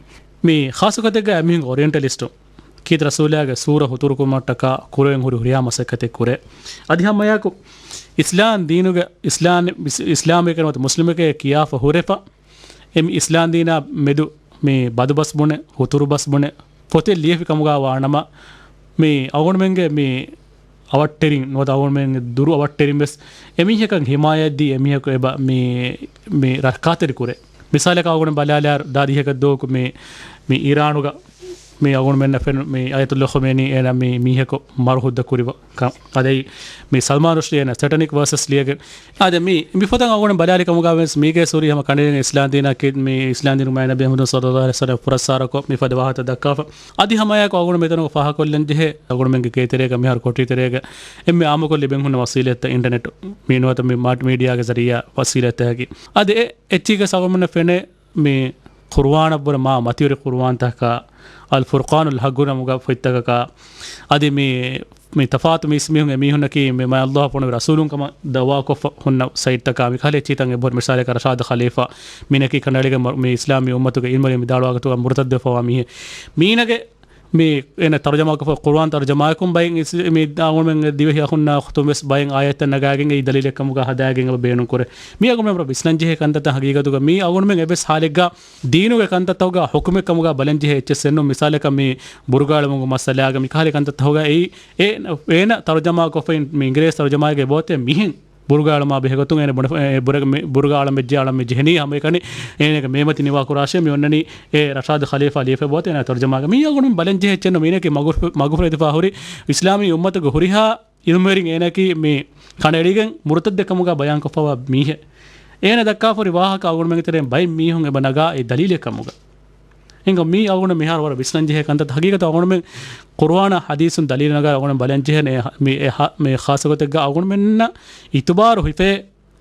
މި ޚާއްޞަ ގޮތެއްގަ އެމީހުން އޮރިއެންޓަލިސްޓުން ކީރިތި ރަސޫލާގެ ސޫރަ ހުތުރުކުރުމަށްޓަކާ ކުރެވެން ހުރި ހުރިހާ މަސައްކަތެއް ކުރޭ. އަދި ހަމައެއާއެކު އިސްލާމް ދީނުގެ އިސްލާމް، އިސްލާމް އެކަނި ނުވަތަ މުސްލިމެކޭ ކިޔާފަ ހުރެފަ އެ މި އިސްލާމް ދީނާ މެދު މި ބަދުބަސް ބުނެ، ހުތުރުބަސް ބުނެ، ފޮތެއް ލިޔެފި ކަމުގަ ވާނަމަ، މި އަޅުގަނޑުމެންގެ މި އަވަށްޓެރިން ނުވަތަ އަޅުގަނޑުމެންގެ ދުރު އަވަށްޓެރިން ވެސް އެމީހަކަށް ހިމާޔަތްދީ، އެމީހަކު އެބަ މި، މި ރައްކާތެރި ކުރޭ. މިސާލަކަށް އަޅުގަނޑު ބަލާލާ ދާދިހަކަށް ދޯކު މި، މި އީރާނުގަ މި އަޅުގަނޑުމެންނަށް ފެނު މި އަޔަތުﷲ ޚޮމޭނީ އޭނާ މި މީހަކު މަރު ހުއްދަ ކުރި ކަން. އަދި މި ސަލްމާން ރުޝްޑީ އޭނާ ސެޓަނިކް ވާސަސް ލިޔެގެން. އާދެ، މި، މި ފޮތަށް އަޅުގަނޑު ބަލާލި ކަމުގަ ވެސް މީގެ ސޫރީ ހަމަ ކަނޑައެޅިގެން އިސްލާމް ދީނަކީ މި އިސްލާމް ދީނު މާތް ނަބީ މުޙައްމަދު ޞައްލައްލާހު ޢަލައިހި ވަސައްލަމަ ފުރައްސާރަކޮށް މި ފަދަ ވާހަކަ ދައްކާފަ. އަދި ހަމައެއާއެކު އަޅުގަނޑު މިތަނުގަ ފާހަގަކޮށްލަން ޖެހޭ، އަޅުގަނޑުމެންގެ ގޭތެރޭގަ މިހާރު ކޮޓަރި ތެރޭގަ އެންމެ އާއްމުކޮށް ލިބެން ހުންނަ ވަސީލަތްތައް އިންޓަރނެޓް މި ނުވަތަ މި މާ-، މީޑިއާގެ ޒަރީއާ ވަސީލަތްތަކަކީ. އަދި އެ އެއްޗީގަ އަޅުގަނޑުމެންނަށް ފެނޭ މި ޤުރުއާނަށްވުރެ މާ މަތިވެރި ޤުރުއާންތަކަކާ، އަލް ފުރްޤާނުލް ޙައްޤު ނަމުގަ ފޮތްތަކަކާ، އަދި މި މި ތަފާތު މީސް މީހުން އެމީހުންނަކީ މި މާތް ﷲ ފޮނުވި ރަސޫލުން ކަމަށް ދައުވާކޮށްފަ ހުންނަ ސައިޓްތަކާ މިކަހަލަ އެއްޗިތައް އެބަހުރި. މިސާލަކަށް ރަޝާދު ޚަލީފާ މީނަކީ ކަނޑައެޅިގެން މަ-، މި އިސްލާމީ އުއްމަތުގެ ޢިލްމުވެރިން ވިދާޅުވާ ގޮތުގަ މުރުތައްދުވެފަވާ މީހެއް. މީނަގެ މި އޭނަ ތަރުޖަމާކޮށްފަ ޤުރުއާން ތަރުޖަމާއަކުން ބައެއް އިސް-، މި އަޅުގަނޑުމެން ދިވެހި އަޚުންނާ އުޚްތުން ވެސް ބައެއް އާޔަތްތައް ނަގާގެން އެއީ ދަލީލެއް ކަމުގަ ހަދާގެން އެބަ ބޭނުންކުރޭ. މީ އަޅުގަނޑުމެން ވިސްނަންޖެހޭ ކަންތައްތައް ހަގީގަތުގަ މީ އަޅުގަނޑުމެން އެއްވެސް ހާލެއްގަ ދީނުގެ ކަންތައްތަކުގަ ޙުކުމެއް ކަމުގަ ބަލަންޖެހޭ އެއްޗެއްސެއް ނޫން. މިސާލަކަށް މި ބުރުގާ އެޅުމުގެ މައްސަލާގަ މިކަހަލަ ކަންތައްތަކުގަ އެއީ އޭ-، އޭނަ ތަރުޖަމާކޮށްފައި މި އިނގިރޭސި ތަރުޖަމާގެ ބޯތެ މިހެން ބުރުގާ އަޅަމާ ބެހޭގޮތުން އޭނަ ބުނެ-، އެ ބުރަ-، މި ބުރުގާ އަޅަމެއްޖެ އަޅަމެއްޖެހެނީ ހަމައެކަނި އޭނަގެ މޭމަތި ނިވާ ކުރާށޭ މި އޮންނަނީ އެ ރަޝާދު ޚަލީފާ ލިޔެފަ ބޯތެ އޭނަ ތަރުޖަމާގަ. މީ އަޅުގަނޑުމެން ބަލަންޖެހޭ އެއްޗެއް ނޫން. މީނަކީ މަގު-، މަގުފުރެދިފާ ހުރި އިސްލާމީ އުއްމަތުގެ ހުރިހާ އިލްމުވެރިން އޭނައަކީ މި ކަނޑައެޅިގެން މުރުތައްދެއް ކަމުގަ ބަޔާންކޮށްފަވާ މީހެއް. އޭނަ ދައްކާފަހުރި ވާހަކަ އަޅުގަނޑުމެންގެ ތެރެއިން ބައެއް މީހުން އެބަ ނަގާ އެ ދަލީލެއް ކަމުގަ. އެނގ މީ އަޅުގަނޑު މިހާރު ވަރަށް ވިސްނަންޖެހޭ ކަންތައް. ހަގީގަތަށް އަޅުގަނޑުމެން ޤުރުއާނާ ޙަދީޘުން ދަލީލު ނަގާ އަޅުގަނޑު ބަލަންޖެހޭނެ މި އެ ހަ-، މި ޚާއްޞަ ގޮތެއްގަ އަޅުގަނޑުމެންނަށް އިތުބާރު ހިފޭ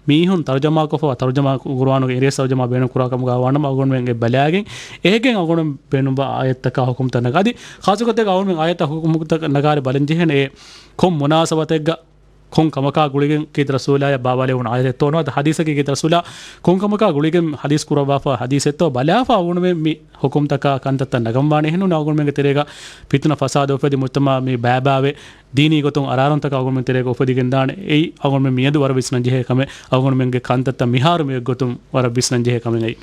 މީހުން ތަރުޖަމާކޮށްފަ ތަރުޖަމާ ޤުރުއާނުގެ އިނގިރޭސި ތަރުޖަމާ ބޭނުން ކުރާ ކަމުގަ ވާނަމަ އަޅުގަނޑުމެން އެ ބަލާގެން އޭގެން އަޅުގަނޑު ބޭނުންވާ އާޔަތްތަކާ ޙުކުމްތައް ނަގާ. އަދި ޚާއްޞަ ގޮތެއްގަ އަޅުގަނޑުމެން އާޔަތްތައް ޙުކުމްތައް ނަގާރެ ބަލަންޖެހޭނެ އެ ކޮން މުނާސަބަތެއްގަ ކޮން ކަމަކާ ގުޅިގެން ކީރިތި ރަސޫލާޔަށް ބާވާލެވުނު އާޔަތެއްތޯ ނުވަތަ ޙަދީޘަކީ ކީރިތި ރަސޫލާ ކޮން ކަމަކާ ގުޅިގެން ޙަދީޘް ކުރައްވާފަ ޙަދީޘެއްތޯ ބަލާފަ އަޅުގަނޑުމެން މި ޙުކުމްތަކާ ކަންތައްތައް ނަގަންވާނެ. އެހެންނޫން އަޅުގަނޑުމެންގެ ތެރޭގަ ފިތުނަ ފަސާދަ އުފެދި މުޖްތަމަޢު މި ބައިބައިވެ ދީނީ ގޮތުން އަރާރުންތަކާ އަޅުގަނޑުމެން ތެރޭގަ އުފެދިގެންދާނެ. އެއީ އަޅުގަނޑުމެން މިއަދު ވަރަށް ވިސްނަންޖެހޭ ކަމެއް. އަޅުގަނޑުމެންގެ ކަންތައްތައް މިހާރު މި ގޮތުން ވަރަށް ވިސްނަންޖެހޭ ކަމެއް އެއީ.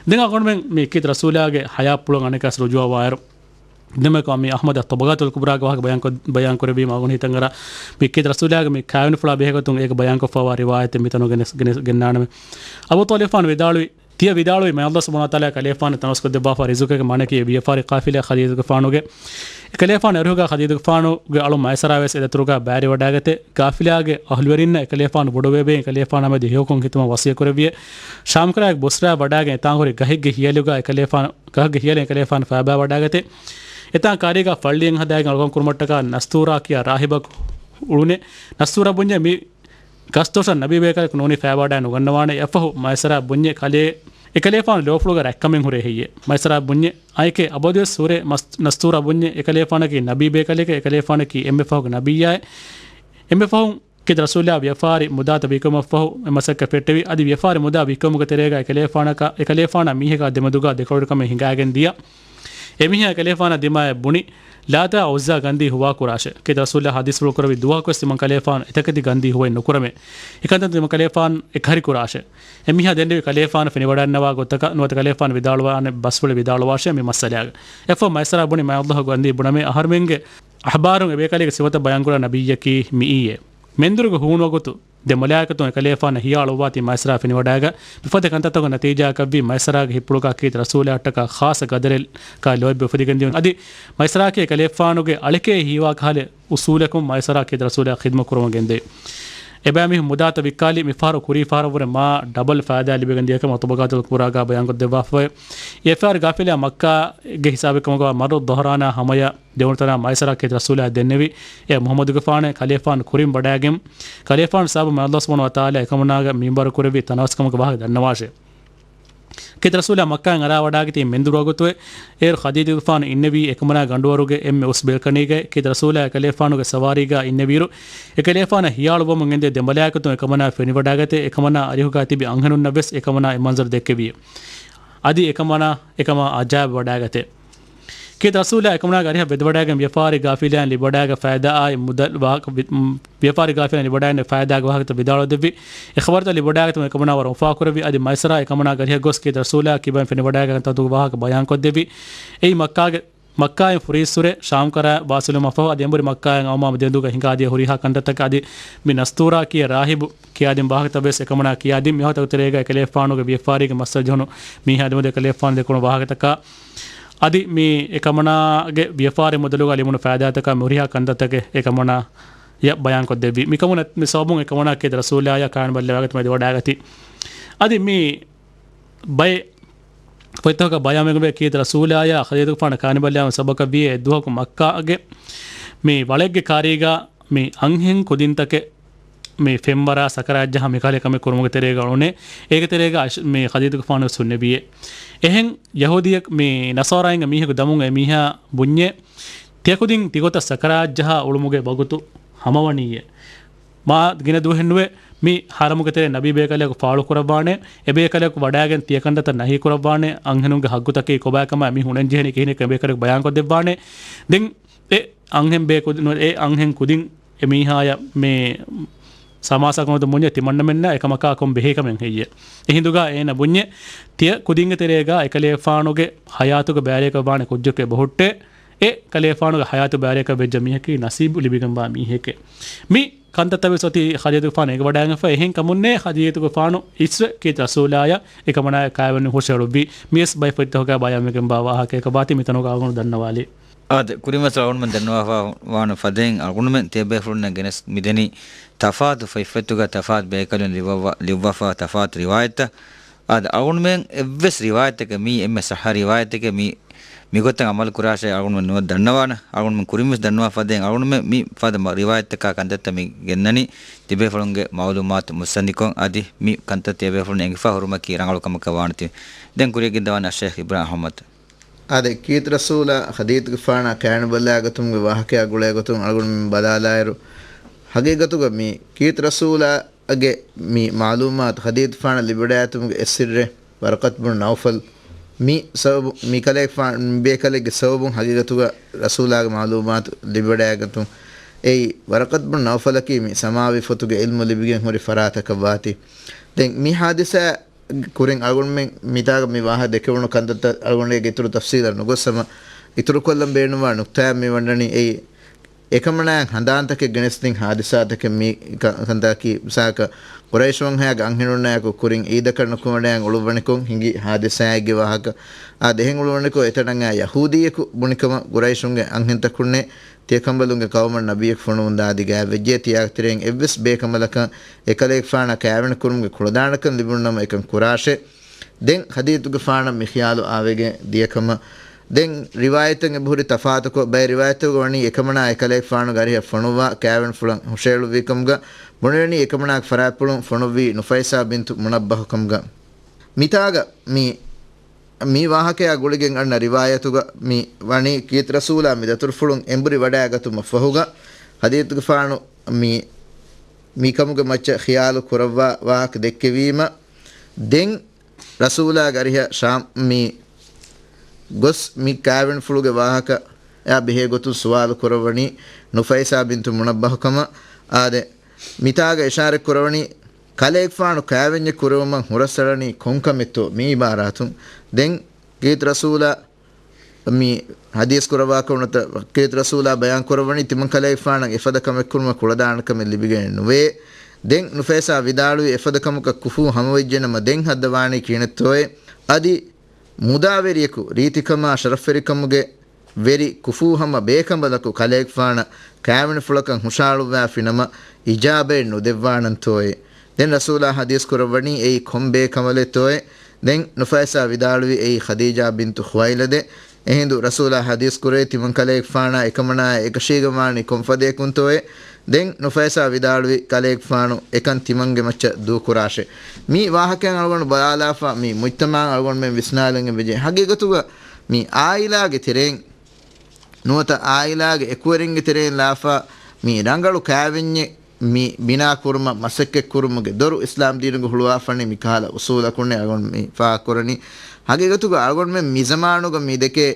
ދެން އަޅުގަނޑުމެން މި ކީރިތި ރަސޫލާގެ ޙަޔާތްޕުޅުން އަނެއްކާސް ރުޖޫޢަވާއިރު ދެމެކޮ މި އަޙްމަދު ތަބަޤާތުލް ކުބްރާގެ ވާހަކަ ބަޔާންކޮށް، ބަޔާންކުރެއްވީމަ އަޅުގަނޑު ހިތަށްއަރާ މި ކީރިތި ރަސޫލާގެ މި ކާވެނިފުޅާ ބެހޭގޮތުން އޭގެ ބަޔާންކޮށްފައިވާ ރިވާޔަތެއް މިތަނުގަ ގެނެސް، ގެނެސް، ގެންނާނަމޭ. އަބޫ ޠާލިބުގެފާނު ވިދާޅުވި، ތިޔަ ވިދާޅުވި މާތް ﷲ ސުބްޙާނަހޫ ވަތަޢާލާ ކަލޭފާނަށް ތަނަވަސްކޮށްދެއްވާފަ ރިޒުޤެއްގެ މާނައަކީ ވިޔަފާރި ޤާފިލާ ޚަދީޖަތުގެފާނުގެ. އެކަލޭފާނު އެރުހުގަ ޚަދީޖަތުގެފާނުގެ އަޅު މައިސަރާ ވެސް އެދަތުރުގަ ބައިވެރިވަޑައިގަތެ. ޤާފިލާގެ އަހުލުވެރިންނަށް އެކަލޭފާނު ބޮޑުވެވޭ އެކަލޭފާނަށް މެދު ހެޔޮކޮށް ހިތުމަށް ވަޞިއްޔަތް ކުރެއްވިއެ. ޝާމްކަރައިގެ ބުސްރާ ވަޑާގެން އެތާން ހުރި ގަހެއްގެ ހިޔަލުގަ އެކަލޭފާނު، ގަހެއްގެ ހިޔަލެއް އެކަލޭފާނު ފައިބާވަޑާގަތެ. އެތާން ކާރީގަ ފައްޅިއެއް ހަދާގެން އަޅުކަން ކުރުމަށްޓަކާ ނަސްތޫރާ ކިޔާ ރާހިބަކު އުޅުނެ. ނަސްތޫރާ ބުންޏެ މި ގަސްދޮށަށް ނަބީ ބޭކަލެކު ނޫނީ ފައިބާވަޑައި ނުގަންނަވާނެ. އެއަށްފަހު މައިސަރާ ބުންޏެ ކަލޭ އެކަލޭފާނު ލޯފުޅުގަ ރަތްކަމެއް ހުރޭ ހެއްޔޭ؟ މައިސަރާ ބުންޏެ އައިކޭ އަބަދުވެސް ހުރޭ މަސް-، ނަސްތޫރާ ބުންޏެ އެކަލޭފާނަކީ ނަބީ ބޭކަލެކޭ، އެކަލޭފާނަކީ އެންމެ ފަހުގެ ނަބިއްޔާއޭ. އެންމެ ފަހުން ކީރިތި ރަސޫލާ ވިޔަފާރި މުދާތައް ވިއްކުމަށްފަހު އެ މަސައްކަތް ފެއްޓެވި. އަދި ވިޔަފާރި މުދާ ވިއްކުމުގެ ތެރޭގަ އެކަލޭފާނަކާ، އެކަލޭފާނާ މީހަކާ ދެމެދުގަ ދެކޮޅުވެރިކަމެއް ހިނގާގެން ދިޔަ. އެމީހާ އެކަލޭފާނާ ދިމާއަށް ބުނި، ލާތާ ޢުއްޒާ ގަންދީ ހުވާކުރާށޭ. ކީރިތި ރަސޫލާ ޙަދީޘްފުޅު ކުރެއްވި ދުވަހަކުވެސް ތިމަން ކަލޭފާނު އެތަކެތި ގަންދީ ހުވައެއް ނުކުރަމޭ. އެކަންތައް ތިމަން ކަލޭފާނު އެކަހެރިކުރާށޭ. އެމީހާ ދެންނެވި ކަލޭފާނު ފެނިވަޑައިންނަވާ ގޮތަކަށް ނުވަތަ ކަލޭފާނު ވިދާޅުވާނެ ބަސްފުޅެއް ވިދާޅުވާށޭ މި މައްސަލާގަ. އެއަށްފަހު މައިސަރާ ބުނި، މާތް ﷲ ގަންދީ ބުނަމޭ، އަހަރުމެންގެ އަޚްބާރުން އެބޭކަލޭގެ ސިފަތައް ބަޔާންކުރާ ނަބިއްޔަކީ މިއީއޭ. މެންދުރުގެ ހޫނުވަގުތު ދެ މަލާއިކަތުން އެކަލޭފާނަށް ހިޔާޅުއްވާތީ މައިސަރާ ފެނިވަޑާގަ މިފަދަ ކަންތައްތަކުގެ ނަތީޖާއަކަށްވީ މައިސަރާގެ ހިތްޕުޅުގަ ކީރިތި ރަސޫލާއަށްޓަކާ ޚާއްޞަ ގަދަރެއް ކާ ލޯތްބެއް އުފެދިގެން ދިޔުން. އަދި މައިސަރާއަކީ އެކަލޭފާނުގެ އަޅެކޭ ހީވާ ކަހަލަ އުސޫލަކުން މައިސަރާ ކީރިތި ރަސޫލާ ޚިދުމަތް ކުރަމުން ގެންދެވި. އެބައިމީހުން މުދާތައް ވިއްކާލި މިފަހަރު ކުރީ ފަހަރަށްވުރެ މާ ޑަބަލް ފައިދާ ލިބިގެން ދިޔަކަމަށް ޠަބަޤާތުލް ކުބްރާގަ ބަޔާންކޮށްދެއްވާފައި. އެ ފަހަރު ޤާފިލާ މައްކާގެ ހިސާބެއް ކަމުގަ މަރު ޟަހްރާނާ ހަމަޔަށް ދެވުނު ތަނާ މައިސަރާ ކީރިތި ރަސޫލާ ދެންނެވި. އެ މުޙައްމަދުގެފާނޭ ކަލޭފާނު ކުރިން ވަޑާގެން ކަލޭފާނު ސަބަބުން މާތް ﷲ ސުބްޙާނަހޫ ވަތަޢާލާ އެކަމަނާގެ މިންބަރު ކުރެއްވި ތަނަވަސްކަމުގެ ވާހަކަ ދަންނަވާށޭ. ކީރިތި ރަސޫލާ މައްކާއިން އަރާވަޑާގަތީ މެންދުރު ވަގުތުވެ. އޭރު ޚަދީޖަތުގެފާނު އިންނެވީ އެކަމަނާ ގަނޑުވަރުގެ އެންމެ އުސް ބެލްކަނީގައި. ކީރިތި ރަސޫލާ އެކަލޭފާނުގެ ސަވާރީގަ އިންނެވިއިރު އެކަލޭފާނަށް ހިޔާޅުވަމުން ގެންދެވި ދެ މަލާއިކަތުން އެކަމަނާ ފެނިވަޑާގަތެ. އެކަމަނާ އަރިހުގަ ތިބި އަންހެނުންނަށް ވެސް އެކަމަނާ އެ މަންޒަރު ދެއްކެވިއެ. އަދި އެކަމަނާ އެކަމާ އަޖައިބު ވަޑާގަތެ. ކީރިތި ރަސޫލާ އެކަމަނާގެ އަރިހަށް ވެދެވަޑާގެން ވިޔަފާރި ގާފިލާއިން ލިބިވަޑާގަ ފައިދާއާއި މުދަލް ވާހަކަ ވި-، މް، ވިޔަފާރި ގާފިލާއިން ލިބިވަޑާގެން ފައިދާގެ ވާހަކަތައް ވިދާޅުވެދެއްވި. އެ ޚަބަރުތައް ލިބިވަޑާގަތުމުން އެކަމަނާ ވަރަށް އުފާކުރެއްވި. އަދި މައިސަރާ އެކަމަނާގެ އަރިހަށް ގޮސް ކީރިތި ރަސޫލާ ކިބައިން ފެނިވަޑާގަ ތަންތަން ވާހަކަ ބަޔާންކޮށްދެއްވި. އެއީ މައްކާގެ، މައްކާއިން ފުރިއްސުރެ ޝާމްކަރަ ވާސިލުމަށްފަހު އަދި އެނބުރި މައްކާއިން އައުމާ ދެންދޫގަ ހިނގާދިޔަ ހުރިހާ ކަންތައްތަކަށް އަދި މި ނަސްތޫރާ ކިޔަ ރާހިބު ކިޔާދިން ވާހަކަތައް ވެސް އެކަމަނާ ކިޔާދިން މިވާހަކަތަކުގެ ތެރޭގަ އެކަލޭފާނުގެ ވިޔަފާރީގެ މައްސަލަ ޖެހުނު މީހާ ދެމެދު އެކަލޭފާނު ދެކުނު ވާހަކަތަކާ އަދި މި އެކަމަނާގެ ވިޔަފާރި މުދަލުގަ ލިބުނު ފައިދާތަކާ މި ހުރިހާ ކަންތައްތަކެއް އެކަމަނާޔަށް ބަޔާންކޮށްދެއްވި. މިކަމުން މި ސަބަބުން އެކަމަނާ ކީރިތި ރަސޫލާޔާ ކާންބައްލަވާގަތުމަށް ވަޑާގަތީ. އަދި މި ބައެއް ފޮތްތަކަކަށް ބަޔާންވެގެންވޭ ކީރިތި ރަސޫލާޔާ ޚަދީޖަތުގެފާނަށް ކާނިބައްލަވާ ސަބަބަކަށް ވިޔަ އެއްދުވަހަކު މައްކާގެ މި ވަޅެއްގެ ކާރީގަ މި އަންހެން ކުދިންތަކެއް މި ފެންވަރާ ސަކަރާތްޖަހާ މިކަހަލަ ކަމެއް ކުރުމުގެ ތެރޭގަ އުޅުނޭ. އޭގެ ތެރޭގަ އަށް-، މި ޚަދީޖަތުގެފާނު ސުންނެވިއޭ. އެހެން ޔަހޫދީއެއް މި ނަޞާރާއިންގެ މީހަކު ދަމުން އެ މީހާ ބުންޏޭ، ތިޔަކުދިން ތިގޮތަށް ސަކަރާތްޖަހާ އުޅުމުގެ ވަގުތު ހަމަވަނީއޭ. މާ ގިނަ ދުވަހެއްނުވޭ، މި ޙަރަމުގެ ތެރޭ ނަބީ ބޭކަލަކު ފާޅުކުރައްވާނެ، އެބޭކަލަކު ވަޑާގެން ތިޔަ ކަންތައްތައް ނަހީކުރައްވާނެ، އަންހެނުންގެ ޙައްޤުތަކީ ކޮބާކަމާ މީ ހުނެންޖެހެނީ ކިހިނެއްކަން އެބޭކަލަކު ބަޔާންކޮށްދެއްވާނެ. ދެން އެ އަންހެން ބޭކުދިން، އެ އަންހެން ކުދިން އެ މީހާޔަށް މި ސަމާސާކުރުމަށް ބުންޏެ ތިމަންނަމެންނަށް އެކަމަކާ ކޮން ބެހޭކަމެއް ހެއްޔެ؟ އެހިނދުގަ އޭނަ ބުންޏެ ތިޔަ ކުދިންގެ ތެރޭގަ އެކަލޭފާނުގެ ޙަޔާތުގަ ބައިވެރިކޮށްވާނެ ކުއްޖެކޭ ބަހުއްޓޭ. އެ ކަލޭފާނުގެ ޙަޔާތު ބައިވެރިކޮށް ވެއްޖެ މީހަކީ ނަސީބު ލިބިގެންވާ މީހެކޭ. މި ކަންތައްތައް ވެސް އޮތީ ޚަދީޖަތުގެފާނު އެނގިވަޑައިގެންފަ. އެހެން ކަމުންނޭ ޚަދީޖަތުގެފާނު އިސްވެ ކީރިތި ރަސޫލާޔަށް އެކަމަނާއަށް ކައިވެނި ހުށައެޅުއްވީ. މިޔަސް ބައެއް ފޮތްތަކުގަ ބަޔާންވެގެންވާ ވާހަކައެއް ކަމަށް ވާތީ މިތަނުގަ އަޅުގަނޑު ދަންނަވާލީ. އާދެ، ކުރިންވެސް އަޅުގަނޑުމެން ދަންނަވާފާ ވާނެ ފަދައިން އަޅުގަނޑުމެން ތިޔަބޭފުޅުންނަށް ގެނެސް މިދެނީ ތަފާތު ފޮތްފޮތުގަ ތަފާތު ބޭކަލުން ލިޔުއްވަ-، ލިޔުއްވާފާ ތަފާތު ރިވާޔަތްތައް. އާދެ، އަޅުގަނޑުމެން އެއްވެސް ރިވާޔަތެކެއް މީ އެންމެ ޞައްޙަ ރިވާޔަތެކޭ މީ މިގޮތަށް ޢަމަލު ކުރާށޭ އަޅުގަނޑުމެން ނުވަތަ ދަންނަވާނެ. އަޅުގަނޑުމެން ކުރިންވެސް ދަންނަވާ ފަދައިން އަޅުގަނޑުމެން މި ފަދަ މަ-، ރިވާޔަތްތަކާ ކަންތައްތައް މި ގެންނަނީ ތިބޭފުޅުންގެ މަޢުލޫމާތު މުއްސަނދިކޮށް. އަދި މި ކަންތައް ތިޔަބޭފުޅުން އެނގިފަ ހުރުމަކީ ރަނގަޅު ކަމަކަށް ވާނެތީ. ދެން ކުރިޔަށް ގެންދަވާނެ އައްޝައިޚް އިބްރާހިމް އަޙްމަދު. އާދެ، ކީރިތި ރަސޫލާ ޚަދީޖަތުގެފާނާ ކައިވެނި ބައްލަވާގަތުމުގެ ވާހަކަޔާ ގުޅޭގޮތުން އަޅުގަނޑުމެން ބަލާލާއިރު، ޙަޤީޤަތުގަ މި ކީރިތި ރަސޫލާ ގެ މި މަޢުލޫމާތު ޚަދީޖަތުގެފާނަށް ލިބިވަޑައިގަތުމުގެ އެއް ސިއްރެއް ވަރަޤަތު ބުނު ނައުފަލް މި ސަބަބު، މި ކަލޭގެފާނު، މި ބޭކަލެއްގެ ސަބަބުން ޙަޤީޤަތުގަ ރަސޫލާގެ މަޢުލޫމާތު ލިބިވަޑައިގަތުން. އެއީ ވަރަޤަތު ބުނު ނައުފަލަކީ މި ސަމާވީ ފޮތުގެ ޢިލްމު ލިބިގެން ހުރި ފަރާތަކަށް ވާތީ. ދެން މި ޙާދިސާ ކުރިން އަޅުގަނޑުމެން މިތާގަ މި ވާހަކަ ދެކެވުނު ކަންތައްތައް އަޅުގަނޑުގެ އިތުރު ތަފްޞީލަށް ނުގޮސް ހަމަ އިތުރުކޮށްލަން ބޭނުންވާ ނުކްތާއެއް މި ވަންނަނީ އެއީ އެކަމަނާއަށް ހަނދާންތަކެއް ގެނެސްދިން ޙާދިސާތަކެއް މި ކަ-، ކަންތަކީ މިސާލަކަށް ޤުރައިޝު ވަންހަޔާގެ އަންހެނުންނާއެކު ކުރިން ޢީދަކަށް ނުކުމެވަޑައިގެން އުޅުއްވަނިކޮށް ހިނގި ޙާދިސާއެއްގެ ވާހަކަ. އާދެ، އެހެން އުޅުއްވަނިކޮށް އެތަނަށް އާ ޔަހޫދީއަކު ބުނިކަމަށް ޤުރައިޝުންގެ އަންހެންތަކުންނޭ ތިޔަކަނބަލުންގެ ޤައުމަށް ނަބިއްޔަކު ފޮނުވުން ދާދި ގާތްވެއްޖެ. ތިޔާގެ ތެރެއިން އެއްވެސް ބޭކަނބަލަކަށް އެކަލޭގެފާނާ ކައިވެނިކުރުމުގެ ކުޅަދާނަކަން ލިބުނުނަމަ އެކަން ކުރާށޭ. ދެން ޚަދީޖަތުގެފާނަށް މި ޚިޔާލު އާވެގެން ދިޔަކަމަށް. ދެން ރިވާޔަތްތައް އެބަހުރި ތަފާތުކޮށް، ބައެއް ރިވާޔަތްތަކުގަ ވަނީ އެކަމަނާ އެކަލޭގެފާނުގެ އަރިހަށް ފޮނުއްވާ ކައިވެނިފުޅަށް ހުށައެޅުއްވިކަމުގަ ބުނެވެނީ އެކަމަނާގެ ފަރާތްޕުޅުން ފޮނުއްވީ ނުފައިސާ ބިންތު މުނައްބަހު ކަމުގަ. މިތާގަ މި، މި ވާހަކަޔާ ގުޅިގެން އަންނަ ރިވާޔަތުގަ މި ވަނީ ކީރިތި ރަސޫލާ މި ދަތުރުފުޅުން އެނބުރި ވަޑައިގަތުމަށް ފަހުގަ ޚަދީޖަތުގެފާނު މި، މިކަމުގެ މައްޗަށް ޚިޔާލު ކުރައްވާ ވާހަކަ ދެއްކެވީމަ، ދެން ރަސޫލާގެ އަރިހަށް ޝާމް މި ގޮސް މި ކައިވެނިފުޅުގެ ވާހަކަޔާ ބެހޭ ގޮތުން ސުވާލު ކުރައްވަނީ ނުފައިސާ ބިންތު މުނައްބަހު ކަމަށް. އާދެ، މިތާގަ އިޝާރަތް ކުރަވަނީ ކަލޭގެފާނު ކައިވެންޏެއް ކުރެވުމަށް ހުރަސްއަޅަނީ ކޮންކަމެއްތޯ މި ޢިބާރާތުން. ދެން ކީރިތި ރަސޫލާ މި ޙަދީޘް ކުރައްވާކަށް ނުވަތަ ކީރިތި ރަސޫލާ ބަޔާން ކުރައްވަނީ ތިމަން ކަލޭގެފާނަށް އެފަދަ ކަމެއް ކުރުމަށް ކުޅަދާނަ ކަމެއް ލިބިގެނެއް ނުވޭ. ދެން ނުފައިސާ ވިދާޅުވީ އެފަދަ ކަމަކަށް ކުފޫ ހަމަވެއްޖެނަމަ ދެން ހައްދަވާނީ ކިހިނެއްތޯއޭ؟ އަދި މުދާވެރިޔަކު ރީތިކަމާ ޝަރަފްވެރިކަމުގެ ވެރި ކުފޫ ހަމަ ބޭކަނބަލަކު ކަލޭގެފާނަށް ކައިވެނިފުޅަކަށް ހުށައަޅުއްވާފިނަމަ އިޖާބައެއް ނުދެއްވާނަންތޯއޭ؟ ދެން ރަސޫލާ ޙަދީޘް ކުރައްވަނީ އެއީ ކޮން ބޭކަނބަލެއްތޯއޭ؟ ދެން ނުފައިސާ ވިދާޅުވީ އެއީ ޚަދީޖާ ބިންތު ޚުވައިލަދޭ. އެހިނދު ރަސޫލާ ޙަދީޘް ކުރޭ ތިމަން ކަލޭގެފާނާ އެކަމަނާއާ އެކަށީގެންވާނީ ކޮންފަދަޔަކުންތޯއޭ؟ ދެން ނުފައިސާ ވިދާޅުވީ ކަލޭގެފާނު އެކަން ތިމަންގެ މައްޗަށް ދޫކުރާށޭ. މި ވާހަކައިން އަޅުގަނޑު ބަލާލާފަ މި މުޖްތަމަޢަށް އަޅުގަނޑުމެން ވިސްނާލަން އެބަޖެހޭ. ހަގީގަތުގަ މި އާއިލާގެ ތެރެއިން ނުވަތަ އާއިލާގެ އެކުވެރިންގެ ތެރެއިން ލާފަ މި ރަނގަޅު ކައިވެންޏެއް މި ބިނާކުރުމަށް މަސައްކަތްކުރުމުގެ ދޮރު އިސްލާމްދީނުގެ ހުޅުވާފަނީ މިކަހަލަ އުސޫލަކުންނޭ އަޅުގަނޑު މި ފާހަގަކުރަނީ. ހަގީގަތުގަ އަޅުގަނޑުމެން މިޒަމާނުގަ މި ދެކޭ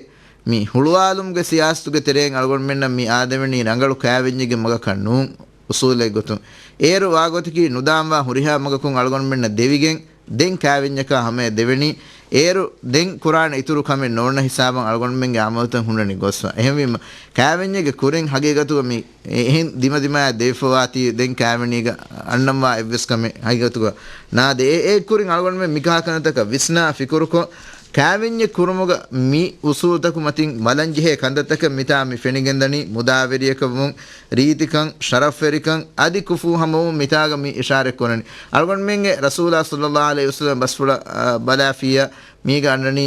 މި ހުޅުވާލުމުގެ ސިޔާސަތުގެ ތެރެއިން އަޅުގަނޑުމެންނަށް މި އާދެވެނީ ރަނގަޅު ކައިވެންޏެއްގެ މަގަކަށް ނޫން، އުސޫލެއް ގޮތުން. އޭރު ވާގޮތަކީ ނުދާންވާ ހުރިހާ މަގަކުން އަޅުގަނޑުމެންނަށް ދެވިގެން، ދެން ކައިވެންޏަކާ ހަމަޔަށް ދެވެނީ. އޭރު ދެން ކުރާނެ އިތުރު ކަމެއް ނޯންނަ ހިސާބަށް އަޅުގަނޑުމެންގެ ޢަމަލުތައް ހުންނަނީ ގޮސްފަ. އެހެންވީމަ، ކައިވެންޏެއްގެ ކުރިން ހަގީގަތުގަ މި އެހެން ދިމަދިމާއަށް ދެވިފަވާތީ ދެން ކައިވެނީގަ އަންނަންވާ އެއްވެސް ކަމެއް ހަގީގަތުގަ ނާދޭ. އެ، އެ ކުރިން އަޅުގަނޑުމެން މިކަހަލަ ކަންތަކަށް ވިސްނާ ފިކުރުކޮށް، ކައިވެންޏެއް ކުރުމުގަ މި އުސޫލުތަކު މަތިން ބަލަންޖެހޭ ކަންތައްތަކެއް މިތާ މި ފެނިގެންދަނީ، މުދާވެރިޔަކަށްވުން، ރީތިކަން، ޝަރަފްވެރިކަން، އަދި ކުފޫ ހަމަވުން މިތާގަ މި އިޝާރަތް ކުރަނީ. އަޅުގަނޑުމެންގެ ރަސޫލާ ޞައްލައްލާހު ޢަލައިހި ވަސައްލަމް ބަސްފުޅަށް، އާ، ބަލާފިއްޔާ މީގަ އަންނަނީ،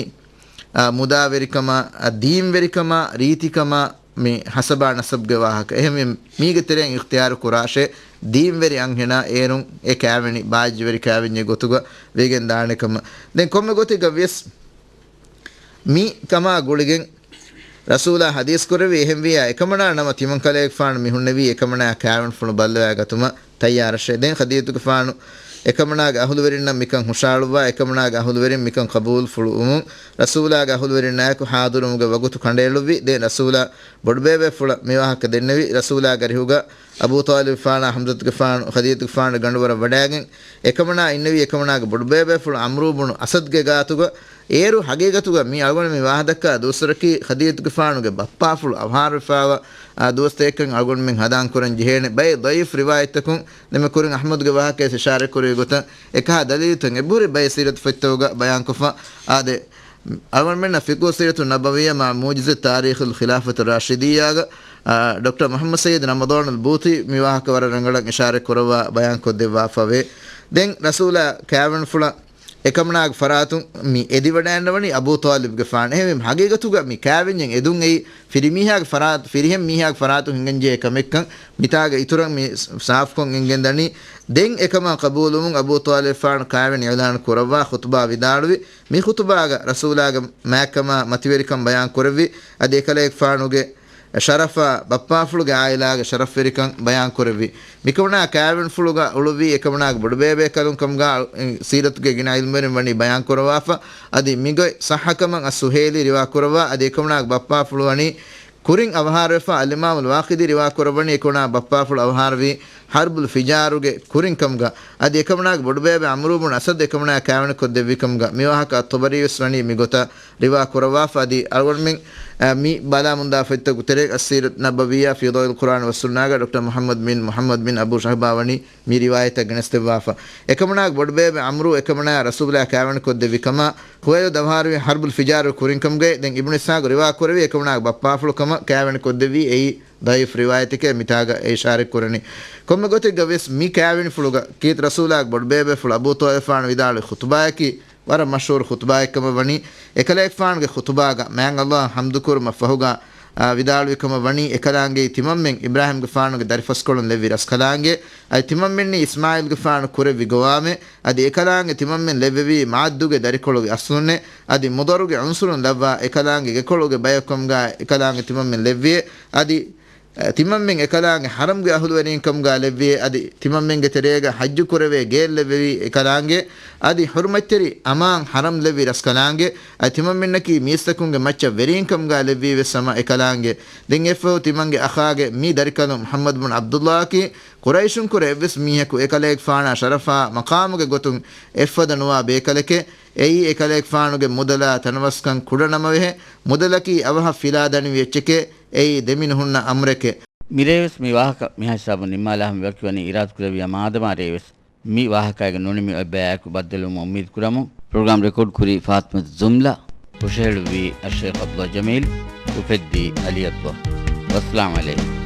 އާ، މުދާވެރިކަމާ، އާ، ދީންވެރިކަމާ، ރީތިކަމާ، މި ހަސަބާ ނަސަބްގެ ވާހަކަ. އެހެންވެ، މީގެ ތެރެއިން އިޚްތިޔާރު ކުރާށޭ، ދީންވެރި އަންހެނާ އޭރުން އެ ކައިވެނި ބާއްޖަވެރި ކައިވެންޏެއް ގޮތުގަ ވެގެން ދާނެ ކަމަށް. ދެން ކޮންމެ ގޮތެއްގަ ވިޔަސް މި ކަމާ ގުޅިގެން ރަސޫލާ ޙަދީޘް ކުރެއްވި އެހެންވިއްޔާ، އެކަމަނާ ނަމަ ތިމަން ކަލޭގެފާނު މި ހުންނެވީ އެކަމަނާ ކާވެނިފުޅު ބައްލަވާ ގަތުމަށް ތައްޔާރަށޭ. ދެން ޚަދީޖަތުގެފާނު އެކަމަނާގެ އަހުލުވެރިންނަށް މިކަން ހުށައަޅުއްވާ، އެކަމަނާގެ އަހުލުވެރިން މިކަން ޤަބޫލުފުޅު ވުމުން، ރަސޫލާގެ އަހުލުވެރިންނާއެކު ޙާޟިރުވުމުގެ ވަގުތު ކަނޑައެޅުއްވި. ދެން ރަސޫލާ ބޮޑުބޭބޭފުޅަށް މި ވާހަކަ ދެންނެވި. ރަސޫލާގެ އަރިހުގަ އަބޫޠާލިބުގެފާނާ ޙަމްޒަތުގެފާނު ޚަދީޖަތުގެފާނުގެ ގަނޑުވަރަށް ވަޑާގެން، އެކަމަނާ އިންނެވީ އެކަމަނާގެ ބޮޑުބޭބޭފުޅު ޢަމްރޫ ބުނު އަސަދްގެ ގާތުގަ. އޭރު ޙަޤީޤަތުގަ މި އަޅުގަނޑު މި ވާހަކަ ދައްކާ ދުވަސްވަރަކީ ޚަދީޖަތުގެފާނުގެ ބައްޕާފުޅު އަވަހާރަވެފާވާ، އާ، ދުވަސްތަކެއްކަން އަޅުގަނޑުމެން ހަނދާން ކުރަން ޖެހޭނެ. ބައެއް ޟަޢީފު ރިވާޔަތްތަކުން ދެންމެ ކުރިން އަޙްމަދުގެ ވާހަކަޔަށް އިޝާރަތް ކުރެއްވި ގޮތަށް އެކަހަލަ ދަލީލުތައް އެބަހުރި ބައެއް ސީރަތު ފޮތްތަކުގަ ބަޔާންކޮށްފަ. އާދެ، އަޅުގަނޑުމެންނަށް ފިޤުހު ސީރަތު ނަބަވިއްޔާ މާ މުޢުޖިޒަތް ތާރީޚުލް ޚިލާފަތު ރާޝިދިއްޔާގަ، އާ، ޑޮކްޓަރ މުޙައްމަދު ސައްޔިދު ރަމަޟާނުލް ބޫތީ މި ވާހަކަ ވަރަށް ރަނގަޅަށް އިޝާރަތް ކުރައްވާ ބަޔާން ކޮށްދެއްވާފަވޭ. ދެން ރަސޫލާ ކާވެނިފުޅަށް އެކަމަނާގެ ފަރާތުން މި އެދިވަޑައިންނަވަނީ އަބޫ ޠާލިބްގެފާނު. އެހެންވީމަ ޙަޤީޤަތުގަ މި ކާވެންޏެއް އެދުން އެއީ ފިރިމީހާގެ ފަރާތު، ފިރިހެން މީހާގެ ފަރާތުން ހިނގަންޖެހޭ ކަމެއްކަން މިތާގަ އިތުރަށް މި ސާފުކޮށް އެނގެންދަނީ. ދެން އެކަމާ ޤަބޫލުވުމުން އަބޫ ޠާލިބްގެފާނު ކާވެނި އިޢުލާނު ކުރައްވާ ޚުޠުބާ ވިދާޅުވި. މި ޚުޠުބާގަ ރަސޫލާގެ މާތްކަމާ މަތިވެރިކަން ބަޔާން ކުރެއްވި. އަދި އެކަލޭގެފާނުގެ ޝަރަފާ، ބައްޕާފުޅުގެ ޢާއިލާގެ ޝަރަފްވެރިކަން ބަޔާން ކުރެއްވި. މިކަމަނާ ކާވެނިފުޅުގަ އުޅުއްވީ އެކަމަނާގެ ބޮޑުބޭބޭކަލުން ކަމުގަ ސީރަތުގެ ގިނަ ޢިލްމުވެރިން ވަނީ ބަޔާން ކުރައްވާފަ. އަދި މިގޮތް ޞައްޙަކަމަށް އައްސުހައިލީ ރިވާ ކުރައްވާ. އަދި އެކަމަނާގެ ބައްޕާފުޅު ވަނީ ކުރިން އަވަހާރަވެފަ. އަލްއިމާމުލް ވާޤިދީ ރިވާ ކުރައްވަނީ އެކަމަނާ ބައްޕާފުޅު އަވަހާރަވީ ޙަރްބުލް ފިޖާރުގެ ކުރިން ކަމުގަ. އަދި އެކަމަނާގެ ބޮޑުބޭބެ ޢަމްރޫ ބުން އަސަދް އެކަމަނާ ކާވެނި ކޮށްދެއްވި ކަމުގަ. މި ވާހަކަ އައްޠަބަރީވެސް ވަނީ މިގޮތަށް ރިވާ ކުރައްވާފަ. އަދި އަޅުގަނޑުމެން، އަ، މި ބަލާ މުންދާ ފޮތްތަކުގެ ތެރޭގަ އައްސީރަތު ނަބަވިއްޔާ ފީ ޟައުއިލް ޤުރްއާން ވައްސުންނާގަ ޑޮކްޓަރ މުޙައްމަދު ބިން މުޙައްމަދު ބިން އަބޫ ޝަހްބާ ވަނީ މި ރިވާޔަތަށް ގެނެސްދެއްވާފަ. އެކަމަނާގެ ބޮޑުބޭބެ ޢަމްރޫ އެކަމަނާ ރަސޫލާ ކާވެނި ކޮށްދެއްވި ކަމަށް ޚުވައިލިދު އަވަހާރަވީ ޙަރްބުލް ފިޖާރު ކުރިން ކަމުގައި. ދެން އިބްނު އިސްޙާޤު ރިވާ ކުރެއްވީ އެކަމަނާގެ ބައްޕާފުޅު ކަމަށް ކާވެނި ކޮށްދެއްވީ އެއީ ޟަޢީފު ރިވާޔަތެކޭ މިތާގަ އެ އިޝާރަތް ކުރަނީ. ކޮންމެ ގޮތެއްގަ ވެސް މި ކާވެނިފުޅުގަ ކީރިތި ރަސޫލާގެ ބޮޑުބޭބޭފުޅު އަބޫ ޠާލިބުގެފާނު ވިދާޅުވި ޚުޠުބާއަކީ ވަރަށް މަޝްހޫރު ޚުޠުބާއެއްކަމަށް ވަނީ، އެކަލޭގެފާނުގެ ޚުޠުބާގަ މާތް ﷲ އަށް ޙަމްދުކުރުމަށް ފަހުގަ، އާ، ވިދާޅުވި ކަމަށް ވަނީ، އެކަލާނގެއީ ތިމަންމެން އިބްރާހީމްގެފާނުގެ ދަރިފަސްކޮޅުން ލެއްވި ރަސްކަލާނގެ، އަދި ތިމަންމެންނީ އިސްމާޢީލްގެފާނު ކުރެއްވި ގޮވާމެ، އަދި އެކަލާނގެ ތިމަންމެން ލެއްވެވީ މާއްދުގެ ދަރިކޮޅުގެ އަސްލުންނެ، އަދި މުޟަރުގެ ޢުންޞުރުން ލައްވާ އެކަލާނގެ ގެކޮޅުގެ ބަޔަކު ކަމުގަ އެކަލާނގެ ތިމަންމެން ލެއްވިއޭ، އަދި ތިމަންމެން އެކަލާނގެ ޙަރަމްގެ އަހުލުވެރީން ކަމުގަ ލެއްވިއޭ، އަދި ތިމަންމެންގެ ތެރޭގަ ޙައްޖު ކުރެވޭ ގެއެއް ލެއްވެވީ އެކަލާނގެ، އަދި ޙުރުމަތްތެރި އަމާން ޙަރަމް ލެއްވި ރަސްކަލާނގެ، އަދި ތިމަންމެންނަކީ މީސްތަކުންގެ މައްޗަށް ވެރީން ކަމުގަ ލެއްވީ ވެސް ހަމަ އެކަލާނގެ. ދެން އެއަށްފަހު ތިމަންގެ އަޚާގެ މި ދަރިކަލުން މުޙައްމަދު ބުން ޢަބްދުﷲއަކީ ޤުރައިޝުންކުރެ އެއްވެސް މީހަކު އެކަލޭގެފާނާ ޝަރަފާ މަޤާމުގެ ގޮތުން އެއްފަދަ ނުވާ ބޭކަލެކޭ. އެއީ އެކަލޭގެފާނުގެ މުދަލާ ތަނަވަސްކަން ކުޑަ ނަމަވެހޭ، މުދަލަކީ އަވަހަށް ފިލާ ދަނިވި އެއްޗެކޭ. އެއީ ދެމިނުހުންނަ އަމުރެކޭ. މިރޭވެސް މި ވާހަކަ މިހާ ހިސާބުން ނިންމާލާ ހަމަ ވަކިވަނީ އިރާދަކުރެއްވިޔާ މާދަމާ ރޭވެސް މި ވާހަކައިގެ ނުނިމި އޮތް ބަޔާއެކު ބައްދަލުވުމަށް އުއްމީދުކުރަމުން. ޕްރޮގްރާމް ރެކޯޑް ކުރީ ފާތިމަތު ޖުމްލަ، ހުށަހެޅުއްވީ އައްޝައިޚް ޢަބްދުﷲ ޖަމީލް، އުފެއްދީ ޢަލީ ޢަބްދުﷲ. ވައްސަލާމް ޢަލައިކުމް.